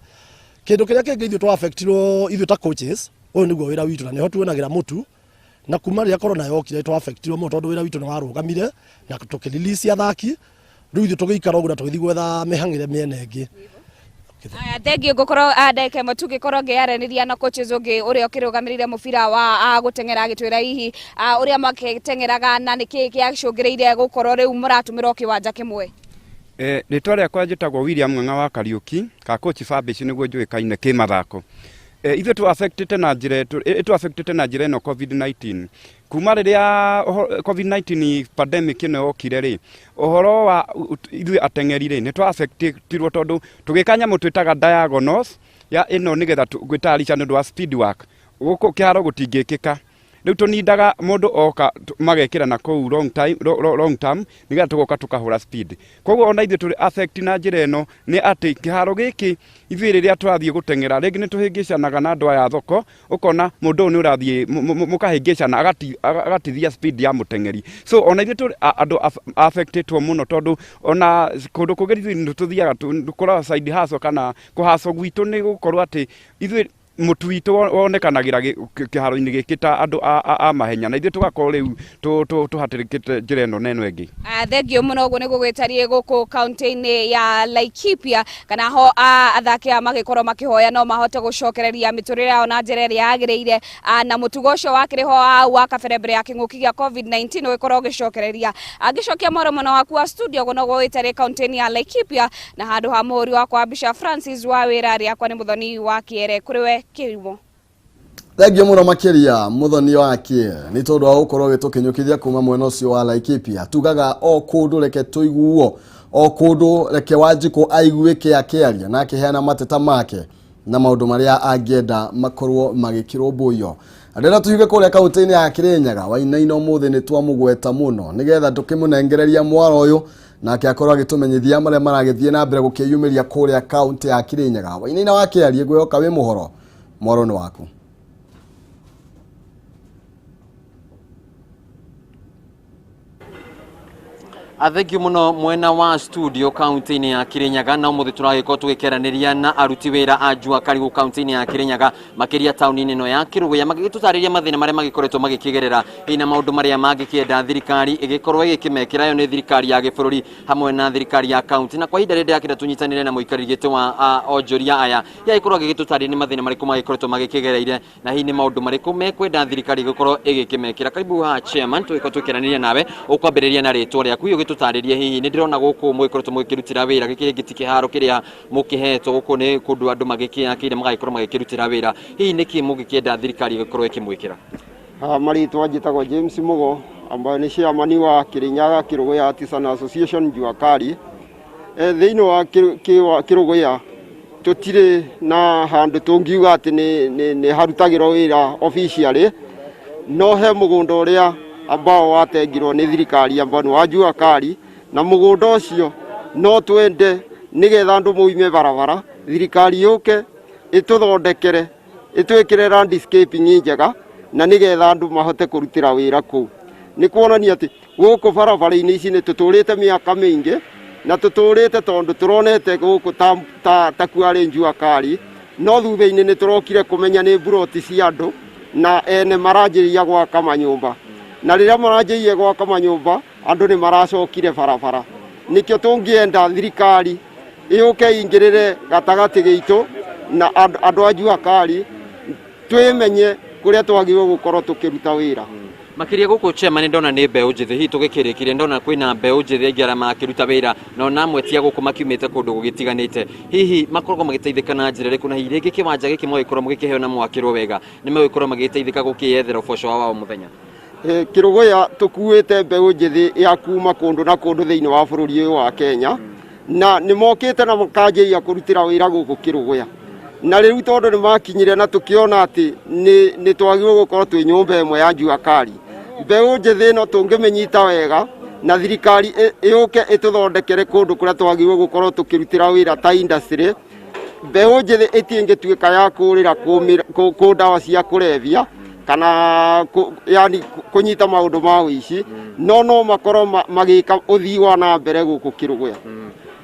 Kĩndũ kĩrĩa kĩngĩ ithuĩ twa affectirwo, ithuĩ ta coaches, ũyũ nĩguo wĩra witũ na nĩho tuonagĩra mũtu, na kuma rĩrĩa corona yokire twa affectirwo mũno tondũ wĩra witũ nĩ warũgamire na tũkĩrelease athaki. Rĩu ithuĩ tũgĩikara ũguo na tũgĩthiĩ gwetha mĩhang'ĩre mĩena ĩngĩ. Aya, thengiũ. Ngũkorwo ndagĩka ĩmwe tũngĩkorwo ngĩaranĩria na coaches ũngĩ ũrĩa ũkĩrũgamĩrĩire mũbira wa gũteng'era, agĩtwĩra hihi ũrĩa makĩteng'eraga na nĩkĩĩ gĩacũngĩrĩirie gũkorwo rĩu mũratũmĩra o kĩwanja kĩmwe. Rĩtwa rĩakwa njĩtagwo William Ng'ang'a wa Kariũki ka coach Fabish nĩguo njũĩkaine kĩmathako. Ithuĩ tũ affectĩte na njĩra ĩtũ affectĩte na njĩra ĩno COVID-19, kuma rĩrĩa COVID-19 pandemic ĩno yokire rĩ, ũhoro wa ithuĩ ateng'eri rĩ, nĩ twa affectirwo tondũ tũgĩka nyamũ twĩtaga diagonals ya ĩno nĩgetha gwĩtayarisha nĩ ũndũ wa speed work gũkũ kĩharo gũtingĩkĩka. Rĩu tũnindaga mũndũ oka magekĩra na kũu long time, long term, nĩgetha tũgoka tũkahũra speed. Koguo ona ithuĩ tũrĩ affect na njĩra ĩno nĩ atĩ kĩharo gĩkĩ, ithuĩ rĩrĩa tũrathiĩ gũteng'era rĩngĩ nĩ tũhĩngĩcanaga na andũ aya thoko, ũkona mũndũ ũyũ nĩ ũrathiĩ mũkahĩngĩcana, agatithia speed ya mũteng'eri. So ona ithuĩ tũrĩ andũ affectĩtwo mũno tondũ ona kũndũ kũngĩ ithuĩ nĩ tũthiaga tũkoragwo side hustle kana kũhaco gwitũ nĩ gũkorwo atĩ ithuĩ mũtu witũ wonekanagĩra kĩharo-inĩ gĩkĩ ta andũ a mahenya, na ithuĩ tũgakorwo rĩu tũhatĩrĩkĩte njĩra ĩno na ĩno ĩngĩ. Thengio mũno. Ũguo nĩguo gwĩtariĩ gũkũ kaunti-inĩ ya Laikipia, kana ho athaki aya magĩkorwo makĩhoya no mahote gũcokereria mĩtũrĩre yao na njĩra ĩrĩa yagĩrĩire, na mũtugo ũcio wakĩrĩ ho hau wa kabere mbere ya kĩng'ũki gĩa COVID-19 ũgĩkorwo ũgĩcokereria. Angĩcokia mwaro mwena waku wa studio, ũguo noguo wĩtariĩ kaunti-inĩ ya Laikipia, na handũ ha mũhũri wakwa wa mbica Francis wa wĩra rĩakwa nĩ Mũthoni wa Kĩere. Kũrĩ we Kĩrimo. Thengio mũno makĩria, Mũthoni wa Kĩere, nĩ tondũ wa gũkorwo ũgĩtũkinyũkithia kuma mwena ũcio wa Laikipia. Tugaga o kũndũ reke tũiguo, o kũndũ reke Wanjikũ aiguĩke akĩaria na akĩheana mateta make na maũndũ marĩa angĩenda makorwo magĩkĩrũmbũiyo. Rĩrĩa tũhiũke kũrĩa kaunti-inĩ ya Kĩrĩnyaga, Wainaina ũmũthĩ nĩ twamũgweta mũno nĩgetha tũkĩmũnengereria mwaro ũyũ nake akorwo agĩtũmenyithia marĩa maragĩthiĩ na mbere gũkĩyumĩria kũrĩa kaunti ya Kĩrĩnyaga. Wainaina wa Kĩarie, ngwĩhoka wĩ mũhoro, mwaro nĩ waku. Thank you muno mwena wa studio kaunti-inĩ ya Kirinyaga. Na ũmũthĩ tũragĩkorwo tũgĩkeranĩria na aruti wĩra a Jua Kali gũkũ kaunti-inĩ ya Kirinyaga, makĩria taũni-inĩ ĩno ya Kĩrũgũya, magĩgĩtũtarĩria mathĩna marĩa magĩkoretwo magĩkĩgerera na maũndũ marĩa mangĩkĩenda thirikari ĩgĩkorwo ĩgĩkĩmekĩra. Yo nĩ thirikari ya gĩbũrũri hamwe na thirikari ya kaunti. Na kwa ihinda rĩrĩ ndĩrakĩenda tũnyitanĩre na mũikarĩri gĩtĩ wa onjoria aya, yagĩkorwo agĩgĩtũtarĩria nĩ mathĩna marĩkũ magĩkoretwo magĩkĩgereire na hihi nĩ maũndũ marĩkũ mekwenda thirikari ĩgĩkorwo ĩgĩkĩmekĩra. Karibu haha, chairman, tũgĩkorwo tũkĩaranĩria nawe. Ũkwambĩrĩria na rĩtwa rĩaku, hihi ũgĩtũtarĩrie hihi nĩ ndĩrona gũkũ mũgĩkoretwo mũgĩkĩrutĩra wĩra, gĩkĩ rĩngĩ ti kĩharo kĩrĩa mũkĩhetwo, gũkũ nĩ kũndũ andũ magĩkĩakĩire magagĩkorwo magĩkĩrutĩra wĩra. Hihi nĩkĩ mũngĩkĩenda thirikari ĩgĩkorwo ĩkĩmwĩkĩra? Marĩtwa njĩtagwo James Mugo, ambayo nĩ chairman wa Kirinyaga Kĩrũgũya Artisan Association Jua Kali. Thĩinĩ wa Kĩrũgũya tũtirĩ na handũ tũngiuga atĩ nĩ harutagĩrwo wĩra officially, no he mũgũnda ũrĩa ambao watengirwo nĩ thirikari ambao nĩ wa Jua Kali, na mũgũnda ũcio no twende Nĩgetha andũ moime barabara, thirikari yũke ĩtũthondekere, ĩtwĩkĩre landscaping njega, na nĩgetha andũ mahote kũrutĩra wĩra kũu. Nĩ kuonania atĩ gũkũ barabara-inĩ ici nĩ tũtũrĩte mĩaka mĩingĩ, na tũtũrĩte tondũ tũronete gũkũ ta kwarĩ njua kari, no thutha-inĩ nĩ tũrokire kũmenya nĩ mburoti cia andũ na ene maranjĩrĩria gwaka manyũmba, na rĩrĩa maranjĩrĩria gwaka manyũmba andũ nĩ maracokire barabara. Nĩkĩo tũngĩenda thirikari ĩũke ĩingĩrĩre gatagatĩ gitũ na andũ a njua kari, twĩmenye kũrĩa twagĩrĩirwo gũkorwo tũkĩruta wĩra. Makĩria gũkũ chairman ndona nĩ mbeũ njĩthĩ, hihi tũgĩkĩrĩkirie ndona kwĩna mbeũ njĩthĩ aingĩ arĩa makĩruta wĩra na ona amwe ti a gũkũ makiumĩte kũndũ gũgĩtiganĩte, hihi makoragwo magĩteithĩka na njĩra ĩrĩkũ, na hihi rĩngĩ kĩwanja gĩkĩ mũgagĩkorwo mũgĩkĩheo na mwakĩrwo wega nĩ megũgĩkorwo magĩteithĩka gũkĩyethera ũboco wao wa o mũthenya? Kĩrũgũya tũkuĩte mbeũ njĩthĩ ya kuma kũndũ na kũndũ thĩinĩ wa bũrũri ũyũ wa Kenya, na nĩ mokĩte na makanjĩrĩria kũrutĩra wĩra gũkũ Kĩrũgũya. Na rĩu tondũ nĩ makinyire na tũkĩona atĩ nĩ twagĩrĩirwo gũkorwo twĩ nyũmba ĩmwe ya njua kari, mbeũ njĩthĩ ĩno tũngĩmĩnyita wega na thirikari ĩũke ĩtũthondekere kũndũ kũrĩa twagĩrĩirwo gũkorwo tũkĩrutĩra wĩra ta industry, mbeũ njĩthĩ ĩtingĩtuĩka ya kũrĩra kũ ndawa cia kũrebia kana yani kũnyita maũndũ ma ũici, no makorwo magĩka ũthii wa na mbere gũkũ Kĩrũgũya.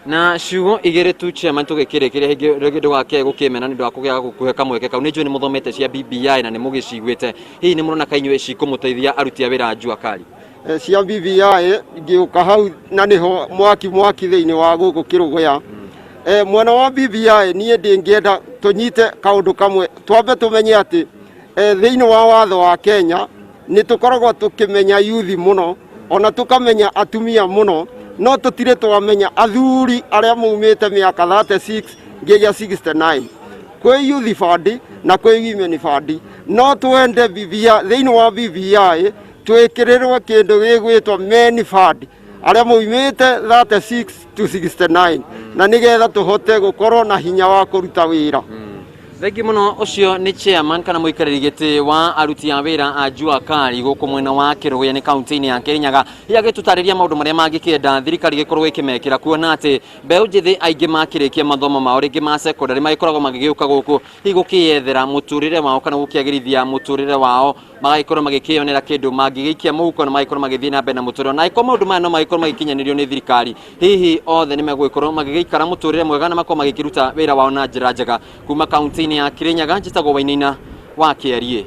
Na ciugo igĩrĩ tu chairman tũgĩkĩrĩkĩria, rĩngĩ ndũgakĩage gũkĩmena nĩ ũndũ wa kũgĩa gũkũhe kamweke kau. Nĩ njũĩ nĩ mũthomete cia BBI na nĩ mũgĩciguĩte, hihi nĩ mũrona ka inyuĩ cikũmũteithia aruti a wĩra a njua kari? Cia BBI ngĩũka hau na nĩho mwaki thĩinĩ wa gũkũ Kĩrũgũya. Mwena wa BBI niĩ ndĩngĩenda tũnyite kaũndũ kamwe, twambe tũmenye atĩ thĩinĩ wa watho wa Kenya nĩ tũkoragwo tũkĩmenya yuthi mũno, ona tũkamenya atumia mũno, no tũtirĩ twamenya athuri arĩa maumĩte mĩaka 36 nginya 69. Kwĩ youth fund na kwĩ women fund, no twende BBI, thĩinĩ wa BBI twĩkĩrĩrwo kĩndũ gĩgwĩtwo men fund arĩa maumĩte 36 to 69, na nĩgetha tũhote gũkorwo na hinya wa kũruta wĩra. Thengi mũno. Ũcio nĩ chairman kana mũikarĩri gĩtĩ wa aruti a wĩra a njua kari gũkũ mwena wa Kĩrũgũya nĩ kaunti-inĩ ya Kĩrĩnyaga, hihi agĩtũtarĩria maũndũ marĩa mangĩkĩenda thirikari gĩkorwo ĩkĩmekĩra, kuona atĩ mbeũ njĩthĩ aingĩ makĩrĩkia mathomo mao rĩngĩ ma secondary magĩkoragwo magĩgĩũka gũkũ hihi gũkĩyethera mũtũrĩre wao kana gũkĩagĩrithia mũtũrĩre wao, magagĩkorwo magĩkĩyonera kĩndũ mangĩgĩikia mũhuko na magĩkorwo magĩthiĩ na mbere na mũtũrĩre. Na angĩkorwo maũndũ maya no magĩkorwo magĩkinyanĩrio nĩ thirikari, hihi othe nĩ megũgĩkorwo magĩgĩikara mũtũrĩre mwega na makorwo magĩkĩruta wĩra wao na njĩra njega. Kuma kaunti-inĩ ya Kĩrĩnyaga, njĩtagwo Wainaina wa Kĩariĩ.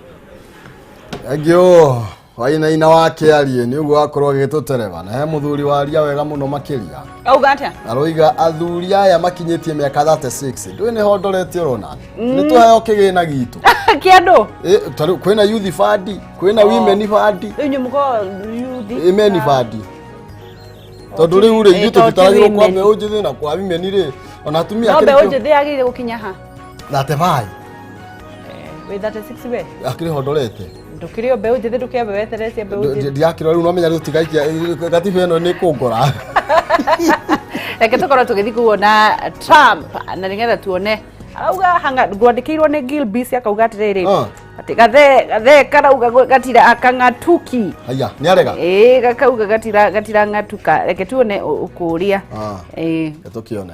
Thengiũ Wainaina wa Kĩariĩ, nĩ ũguo wakorwo agĩtũtereba na he mũthuri waria wega mũno makĩria. Auga atĩa? Aroiga athuri aya makinyĩtie mĩaka 36, ndũĩ nĩho ndorete ũrona nĩ tũheo kĩgĩna gitũ Kĩa andũ? Ta rĩu kwĩna youth fund, kwĩna women fund. Rĩu inyuĩ mũkoragwo youth? Men fund, tondũ rĩu rĩ ithuĩ To ti tũtitaragĩrwo kwa women. mbeũ njĩthĩ na kwa women rĩ, ona atumia No akĩrĩ mbeũ kĩo- njĩthĩ yagĩrĩire gũkinya ha? 35. Wĩ 36 we? Akĩrĩ ho ndorete. Ndũkĩrĩ o mbeũ njĩthĩ, ndũkĩambe weterere cia mbeũ njĩthĩ. Ndiakĩrwo rĩu, nomenya rĩu tigaikia gatiba ĩno nĩ kũngora. Reke tũkorwo tũgĩthiĩ kuona Trump na nĩgetha tuone arauga hanga ngwandĩkĩirwo nĩ Gilbis, akauga atĩrĩrĩ atĩ gathe karauga gatira akang'atuki. Haya, nĩ arega. Ĩĩ, gakauga gatira gatirang'atuka. Reke tuone ũkũria. Ĩĩ. Tũkĩone.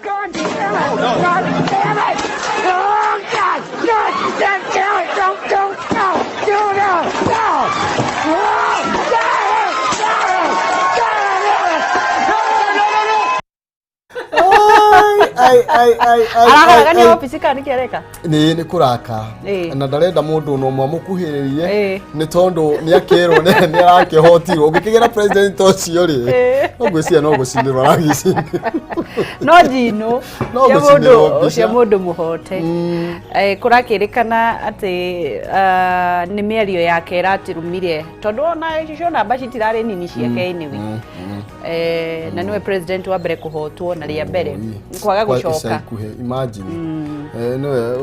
God damn it! God damn it! Oh, God! God damn it! Don't, don't, no! No, no, no! Oh, God! God! God! No, no, no, no! Ai, ai, ai, ai, Araharagania ai. obici kana nĩkĩ areka? Nĩ kũraka na ndarenda mũndũ ona ũmwe amũkuhĩrĩrie nĩ tondũ nĩ akerwo nĩ arakĩhotirwo. Ũngĩkĩgera president ũcio rĩ, no ngwĩciria no gũcinĩrwo aragĩcinĩrwo. No njino No cia gũcinĩrwo mũndũ mbica. Cia mũndũ mũhote. Kũrakĩrĩkana atĩ nĩ mĩario yake ĩratĩrumire, tondũ ona icio namba citirarĩ nini ciake anyway. Na nĩwe president wa mbere kũhotwo na rĩa mbere kwaga Kwa ica gũcoka. ikuhĩ, imagine. Nĩwe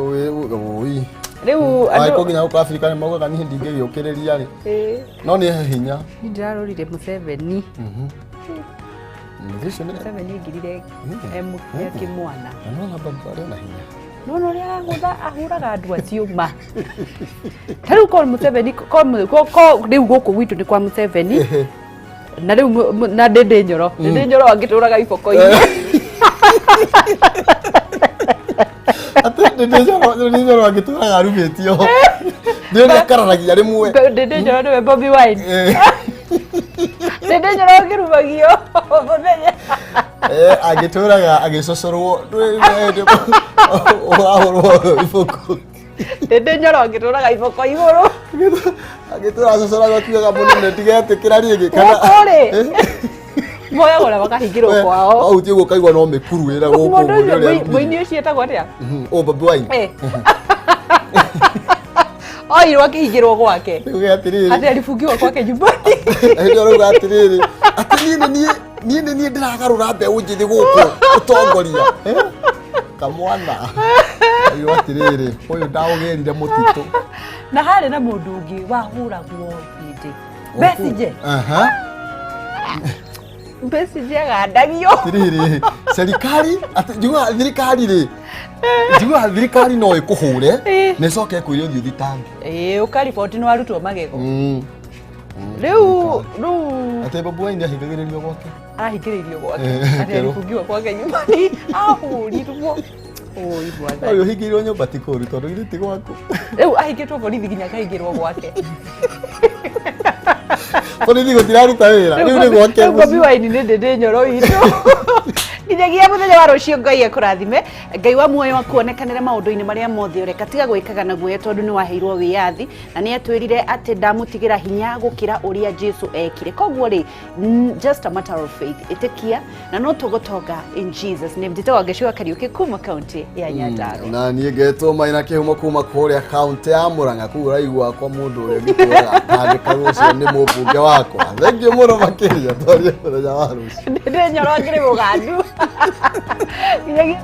ui. Rĩu Angĩkorwo nginya gũkũ Afrika nĩ maugaga niĩ ndingĩgĩũkĩrĩria rĩ, no nĩ hinya. Niĩ ndĩrarorire Museveni. Mũthĩ ũcio nĩ Museveni aingĩrire e kĩmwana. Na nĩwona bado arĩ na hinya. Nona ũrĩa aragũtha ahũraga andũ acio ma ta rĩu ko Museveni ko rĩu gũkũ gwitũ nĩ kwa Museveni. Na rĩu na Ndĩndĩ Nyoro, Ndĩndĩ Nyoro angĩtũraga iboko-inĩ. Atĩ Ndĩndĩ Nyoro angĩtũraga arumĩtio nĩ ũrĩa akararagia rĩmwe. Ndĩndĩ Nyoro nĩwe Bobi Wine. Ndĩndĩ Nyoro angĩrumagio mũthenya. Angĩtũraga agĩcocorwo ũrahũrwo iboko. Ndĩndĩ Nyoro angĩtũraga iboko igũrũ. Angĩtũra acocoraga akiugaga mũnene ndigetĩkĩra rĩngĩ kana Gũkũ rĩ moyagwo na makahingĩrwo kwao. Wahutia ũguo ũkaigua no mĩkuru ĩra gũkũ Mũndũ ũguo nĩ ũcio ũrĩa arumire. mũini ũcio etagwo atĩa? Oh, Bobi Wine. Oirwo akĩhingĩrwo gwake. Rĩu atĩrĩrĩ. Atĩ alibungiwa kwake nyumbani. Hĩndĩ ũrauga atĩrĩrĩ atĩ niĩ nĩ niĩ niĩ nĩ niĩ ndĩragarũra mbeũ njĩthĩ gũkũ ũtongoria. Kamwana aigua atĩrĩrĩ ũyũ ndaũgĩrire mũtitũ. Na harĩ na mũndũ ũngĩ wahũragwo hĩndĩ. Besigye. Aha. Besigye agandagio. Atĩrĩrĩ serikali atĩ njiguaga thirikari rĩ njiguaga thirikari no ĩkũhũre na ĩcoke ĩkwĩre ũthiĩ ũthitange. Ĩĩ ũkariboti nĩ warutwo magego. Rĩu Atĩ Bobi Wine ahingagĩrĩrio gwake. Arahingĩrĩirio gwake. Atĩ kerwo. alibungiwa kwake nyumbani. Ahũrirwo. Oi mwathani. Ũyũ ũhingĩirwo nyũmba ti kũũru tondũ githĩ ti gwaku. Rĩu ahingĩtwo borithi nginya akaingĩrwo gwake. Borithi gũtiraruta wĩra rĩu nĩ gwake. Rĩu Bobi Wine nĩ Ndĩndĩ Nyoro witũ. Nginyagia mũthenya wa rũciũ Ngai akũrathime. Ngai wa muoyo akuonekanĩre maũndũ-inĩ marĩa mothe ũreka. Tiga gwĩkaga na guoya tondũ nĩ waheirwo wĩyathi na nĩ atwĩrire atĩ ndamũtigĩra hinya gũkĩra ũrĩa Jesu ekire. Koguo rĩ, just a matter of faith. Ĩtĩkia na no tũgũtonga in Jesus name. Njĩtagwo Ngeci wa Kariũki kuma kaunti ya Nyandarua. Na niĩ ngetwo Maina Kĩhumo kuma kũrĩa kaunti ya Murang'a kũu ũraigua kwa mũndũ ũrĩa ũngĩtũraga atandĩka ũcio nĩ mũmbunge wakwa. Thengiũ mũno makĩria twarie mũthenya wa rũciũ. Ndĩndĩ Nyoro akĩrĩ mũgandu. Nginyagia.